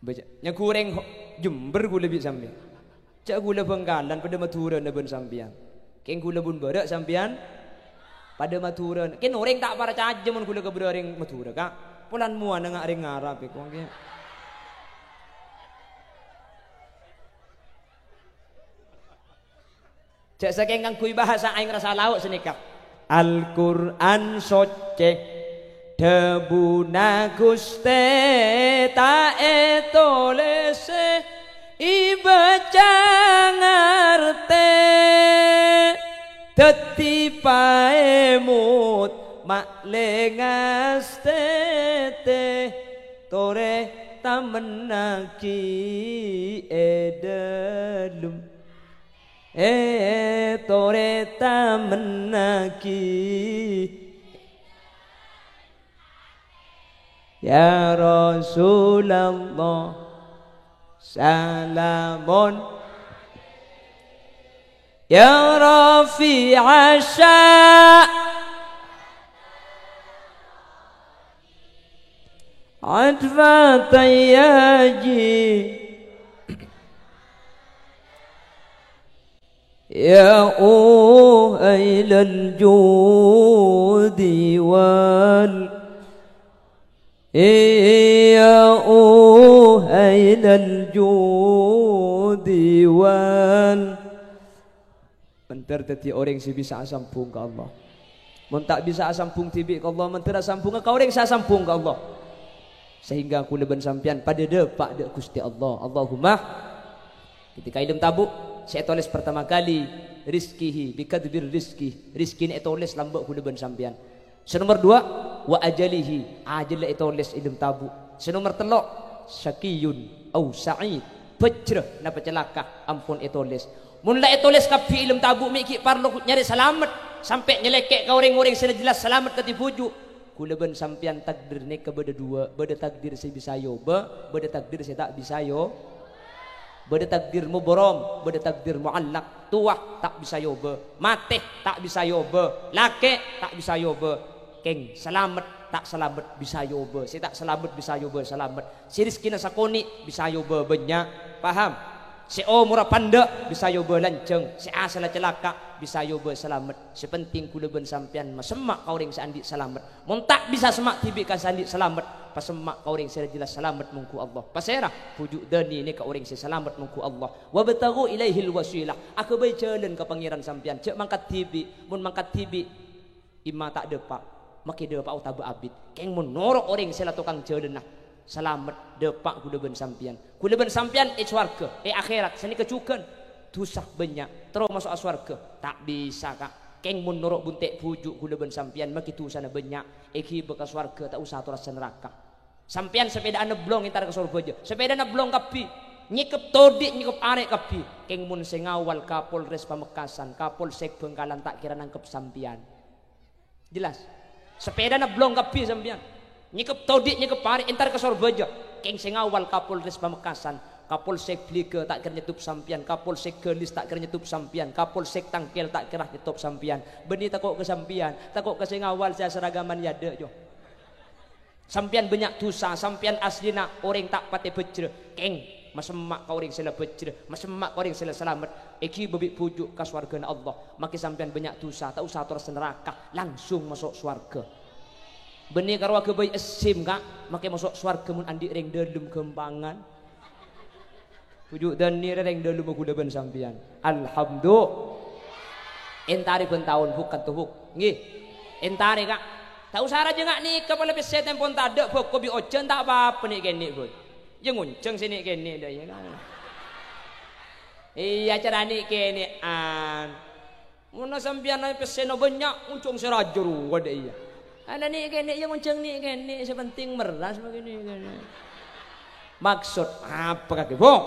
Baca, nyaghu orèng ho-, Jember ghulâ bi' sampèyan. Jhâ' ghulâ Bhângkalan, padâ Madhurâna bân sampèyan. Kèng ghulâ bun bârâ' sampèyan padâ Madhurâna. Kèng orèng ta' parcajâ mon ghulâ kabârâ orèng Madhurâ, Ka'. Polana mowana nga' orèng Arab è ko' kèya. Jhâ' sakèng ngangghuy bhâsa aèng rassa lao' sanèka. Al-Qur'an Soccè, dhâbuna Ghustè, ta' ètolèsè, èbâca ngartè, dhâddhi paèmot ma'lè ngastètè, torè tamennaghi è dhâlem. È, torè tamennaghi. Ya Rasulullah, salamun. Ya Rafi'a sya-, atfa tayyaji. Ya, oh, ailal judi wal. Ya, oh, ailal judi wal. Mandhâr dhâddhi orèng sè bisa asambhung ka Allah. Mon ta' bisa asambhung dhibi' ka Allah, mandhâr asambhungnga ka orèng sè asambhung ka Allah. Sehingga kaulâ bân sampèyan padâ dâpa' dâ' Ghustè Allah. Allahumma. Ketika è dâlem tabu', sè ètolès pertama kali, rizqihi, bi kadbir rizqi, rizkina ètolès lambâ' kaulâ bân sampèyan. Sè nomer duwâ', wa ajalihi, ajhâlla ètolès è dâlem tabu'. Sè nomer tello', syaqiyun au sa'id, bhâjjhrâ napa calaka, ampon ètolès. Mon la ètolès kabbhi è dâlem tabu', mè' ghi' parlo nyarè salamet, sampè' nyalèkè' ka orèng-orèng sè la jelas salamet kadhi bhuju'. Kaulâ bân sampèyan takdir nèka bâdâ duwâ', bâdâ takdir sè bisa èobâ, bâdâ takdir sè ta' bisa èo-, bâdâ takdir mubaram, bâdâ takdir mu'allaq. Towa ta' bisa èobâ, matè ta' bisa èobâ, lakè' ta' bisa èobâ. Kèng, salamet ta' salamet bisa èobâ, sè ta' salamet bisa èobâ salamet. Sè rizkina sakonè' bisa èobâ bânnya'. Paham? Sè omorra pandâ' bisa èobâ lanjhâng, sè asalla calaka' bisa èobâ salamet. Sè pentèng kaulâ bân sampèyan masemma' ka orèng sè andi' salamet. Mon ta' bisa semma' dhibi' ka sè andi' salamet, pasemma' ka orèng sè la jelas salamet mongghu Allah. Pasèra? Bhuju' dhâni nèka orèng sè salamet mongghu Allah. "Wabtaghu ilaihil wasilah." Aghâbây jhâlân ka Pangèran sampèyan, jhâ' mangkat dhibi'. Mon mangkat dhibi', Imma ta' dâpa', makkè dâpa' otabâ abit. Kèng mon noro' orèng sè la tokang jhâlânna, salamet dâpa' kaulâ bân sampèyan. Kaulâ bân sampèyan è sowarghâ, è akhèrat, sanèka jhughân. Dhusa bânnya', terro maso'a sowarghâ? Ta' bisa, Ka'. Kèng mon noro' bunte' bhuju' kaulâ bân sampèyan, makkè dhusana bânnya', èghibâ ka sowarghâ, ta' osa torassa naraka. Sampèyan sapèda'anna blong entar ka Sorbhâjâ, sapèdana blong kabbhi, nyèkep todi', nyèkep arè' kabbhi. Kèng mon sè ngawal Kapolres Pamekasan, Kapolsek Bangkalan ta' kèra nangkep sampèyan. Jelas? Sapèdana blong kabbhi sampèyan. Nyèkep todi', nyèkep arè', entar ka Sorbhâjâ. Kèng sè ngawal Kapolres Pamekasan, Kapolsek Bliga ta' kèra nyettop sampèyan, Kapolsek Galis ta' kèra nyettop sampèyan, Kapolsek Tangkèl ta' kèra nyettop sampèyan. Bânnè tako' ka sampèyan, tako' ka sè ngawal sè asaragaman è adâ', Jo. Sampèyan bânnya' dhusa, sampèyan asllina orèng ta' patè bhâjjhrâ. Kèng, masemma' ka orèng sè la bhâjjhrâ, masemma' ka orèng sè la salamet. Èghibâ bi' bhuju' ka sowarghâna Allah. Makkè sampèyan bânnya' dhusa, ta' osa torassa naraka, langsung maso' sowarghâ. Bânnè karo aghâbây èssèm, Ka', makè maso' sowarghâ mon andi' rèng dâlem ghâmpangan. Bhuju' Dani rè rèng dâlemma ghulâ bân sampèyan. Alhamdulillah. Èntarè bân taon, Bu', kanto, Bu'. Ngghi. Èntarè, Ka'. Ta' osa rajâ nga' nèka, polè pèssè tempon tadâ', bhâko bi' ojhân ta' pa-apa nè'-kènè', Bu'. Yâ ngonjhâng sè nè'-kènè' dâ' iyâ, Ka'. Iyâ, cara nè'-kènè'an. Monna sampèyan pèssèna bânnya', ngonjhâng sè rajâ rowa dâ' iyâ. Ana nè'-kènè' yâ ngonjhâng nè'-kènè', sè penting merras makè nè'-kènè'. Maksod apa kakè, Bu'?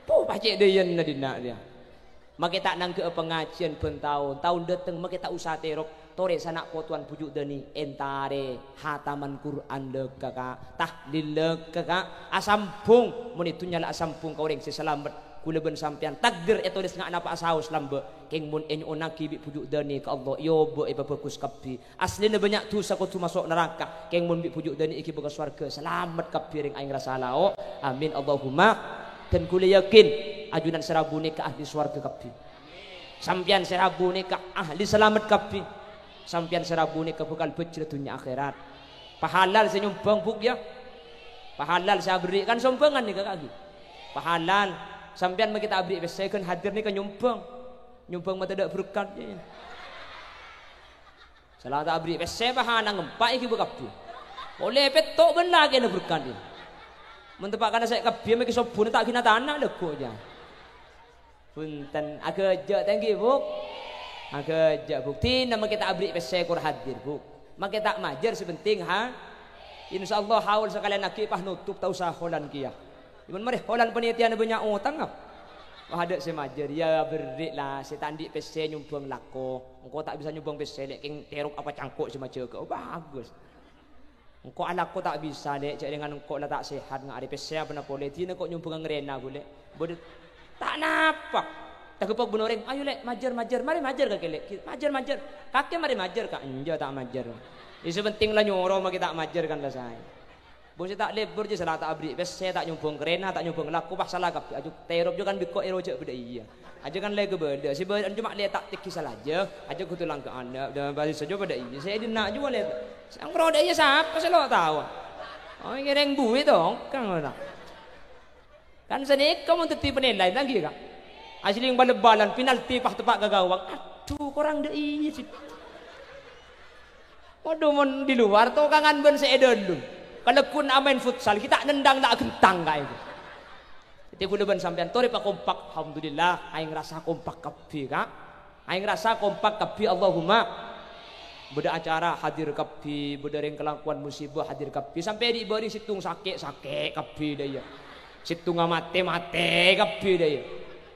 Bu', pacè' dâ' iyâ na dinna' rèya. Makè ta' nangghâ'â pangajiyân bân taon, taon dâteng makè ta' osa terop. Torè sana' potowan bhuju' Dani, èntarè hataman Qur'an lèkka, Ka', tahlil lèkka, Ka', asambhung, mon è dhunnya la asambhung ka orèng sè salamet, ghulâ bân sampèyan takdir ètolès nga' napa'a saos lambâ', kèng mon ènyo'onnaghi bi' bhuju' Dani ka Allah, èobâ èpabhâghus kabbhi. Aslina bânnya' dhusa kodhu maso' naraka, kèng mon bi' bhuju' Dani èghibâ ka sowarghâ, salamet kabbhi rèng aèng rassa lao'. Amin, Allahumma. Dhân ghulâ yakin, ajunan sè rabu nèka ahli sowarghâ kabbhi. Sampèyan sè rabu nèka ahli salamet kabbhi. Sampèyan sè rabu nèka bhâkal bhâjhrâ dhunnya akhèrat. Pahalal sè nyombhâng, Bu', yâ. Pahalal sè aberri' kan sombhângan nèka, Ka', ghi. Pahalal. Sampèyan makè ta' aberri' pèssè ghân hadir nèka nyombhâng. Nyombhâng matadâ' berkat, yâ. Sala ta' aberri' pèssè, pahana ngempa' èghibâ kabbhi. Polè pètto' bân lakèna berkat, yâ. Mon teppa' kana sè kabbhi makè sobbhuna ta' ghina tana lagghu', yâ. Bhunten, aghâjâ' ta' ènggi, Bu'? Aghâjâ', Bu'. Dina makè ta' aberri' pèssè kor hadir, Bu'. Makè ta' majâr sè penting, ha? Insyaallah haul sakalèyan aghi' pas notop ta' osa holan kèya. Mon marè holan panitèana bânnya' otang, a? Wah, adâ' sè majâr, yâ berri' la, sè ta' andi' pèssè nyombhâng lako. Engko' ta' bisa nyombhâng pèssè, lè' kèng terop apa cangko' sè majâgâ. Oh, bagus. Engko' alako ta' bisa, Lè', jhâ' rèngan engko' la ta' sehat, nga' arè pèssè apana polè, dina ko' nyombhângnga rèna, Bu, Lè'. Bâdâ ta' napa. Taghâppa' bân orèng, "Ayo, Lè', majâr, majâr. Marè majâr, kakè, Lè'." Majâr, majâr. Kakè marè majâr, Ka'. "Enjâ', ta' majâr." Iyâ, sè penting la nyoro, makè ta' majâr kan la saè. Bân sè ta' lebur, jâ' sala ta' aberri' pèssè, ta' nyombhâng ka rèna, ta' nyombhâng lako, pas sala kabbhi. Ajâ terop jâ' kan bi' ko' èro jâ' bâdâ iyâ. Ajâ kan lè' ghâbâlâ. Sè bâ-, coma lè' ta' tèngghi sala jâ. Ajâ kodhu langka'an. Dâ-, dâ-, bâli sajâ padâ iyâ. Sè è dinna' jâ wâ lè'. Sè angkro dâ' iyâ sapa sè lo' tao? Oh, ngèrèng buwi tongkang ora. Kan sanèka mon dhâddhi panilai, ta' ngghi, Ka'? Asli bal-balan, penalti pas teppa' ka gawang. Adhu, korang dâ' iyâ, sih. Waduh, mon di luar tokangan bân sè è dâlem. Kalagghuwân amaèn futsal, ghi' ta' nendang, ta' aghentang, Ka', itu. Dhâddhi, ghulâ bân sampèyan torè pakompak. Alhamdulillah, aèng rassa kompak kabbhi, Ka'. Aèng rassa kompak kabbhi, Allahumma. Bâdâ acara hadir kabbhi, bâdâ rèng kalakowan musibah hadir kabbhi. Sampè' dhi' bâri' sèttong sakè', sakè' kabbhi dâ' iyâ. Sèttongnga matè, matè kabbhi dâ' iyâ.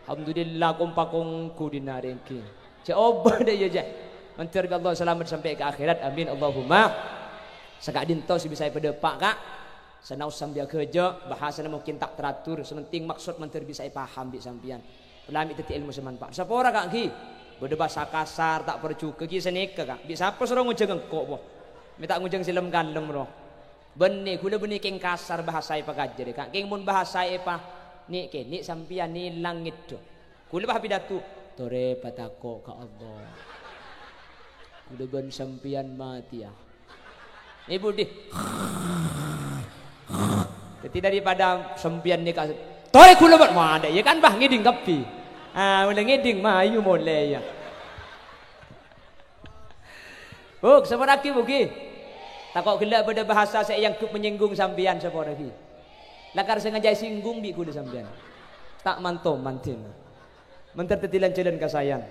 Alhamdulillah, kompak ongghu dhinna' rèng ghi. Jhâ' obâ dâ' iyâ, jhâ'. Mandhâr bi' Allah salamet sampè' ka akhèrat. Amin, Allahumma. Saka'dinto sè bisa èpadâpa', Ka'. Sanaos sambi aghâjâ', bhâsana mungkin ta' teratur, sè penting maksod mandhâr bisa èpaham bi' sampèyan. Pola mè' dhâddhi èlmo sè manfaat. Sapora, Ka', ghi. Bâdâ bhâsa kasar, ta' parjhughâ ghi sanèka, Ka'. Bi' sapa soro ngojhâng engko', po? Mè' ta' ngojhâng sè lem-kalem, ro. Bânnè, ghulâ bânnè kèng kasar bhâsa èpakajârè, Ka'. Kèng mon bhâsa èpa-, nè'-kènè' sampèyan nèlang ngèdhâ. Ghulâ pas pidato, "Torè patako' ka Allah. Ghulâ bân sampèyan matèya." Ibu di. Dhâddhi daripada sampèyan nèka, "Torè ghulâ bân." Wah, dâ' iyâ kan, bah, ngèdhing kabbhi. Ah, mula ngèdhing, mayu molè, yâ. Bu', saporaghi, Bu', ghi. Tako' ghellâ' bâdâ bhâsa sè èangghep manyènggung sampèyan, saporaghi. Lakar sengaja èsinggung bi' ghulâ sampèyan. Ta' man-toman dina. Mandhâr dhâddhi lan-jhâlân kasaèyan.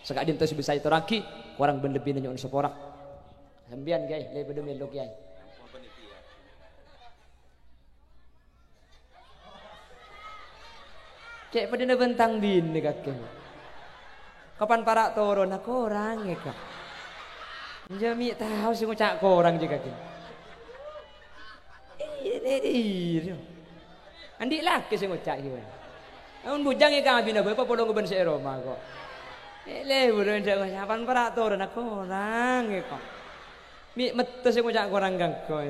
Saka'dinto sè bisa èatorraghi, korang bân lebbina nyo'on sapora. Sampèyan, Kèyaè, lè padâ mèlo, Kèyaè. Cè' padâna bân tang binè kakè. Kapan para' toronna korang, è, Ka'? Jâ' mè' tao sè ngoca' korang jâ' kakè. Iyâ, iyâ, iyâ. Andi' lakè sè ngoca' ghi, wè. Ampon bujâng èkabina bâ' pa polong bân sè è roma, ko'. Èlè, buru ènjâ' ngoca' kapan para' toronna korang, è, ko'. Mè' metto sè ngoca' korang ganggu, è.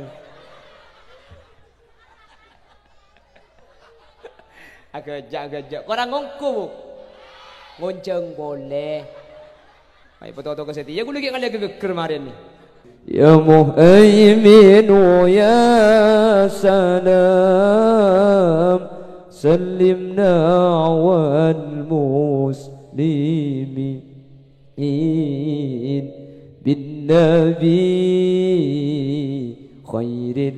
Aghâjâ', aghâjâ'. Korang ngongko, Bu'? Ngonjhâng polè. Ayo, foto-foto ka satèya. Ghulâ ghi' ngalèya ghâgghâr marèna. يا مهيمن يا سلام، سلمنا والمسلمين بالنبي خير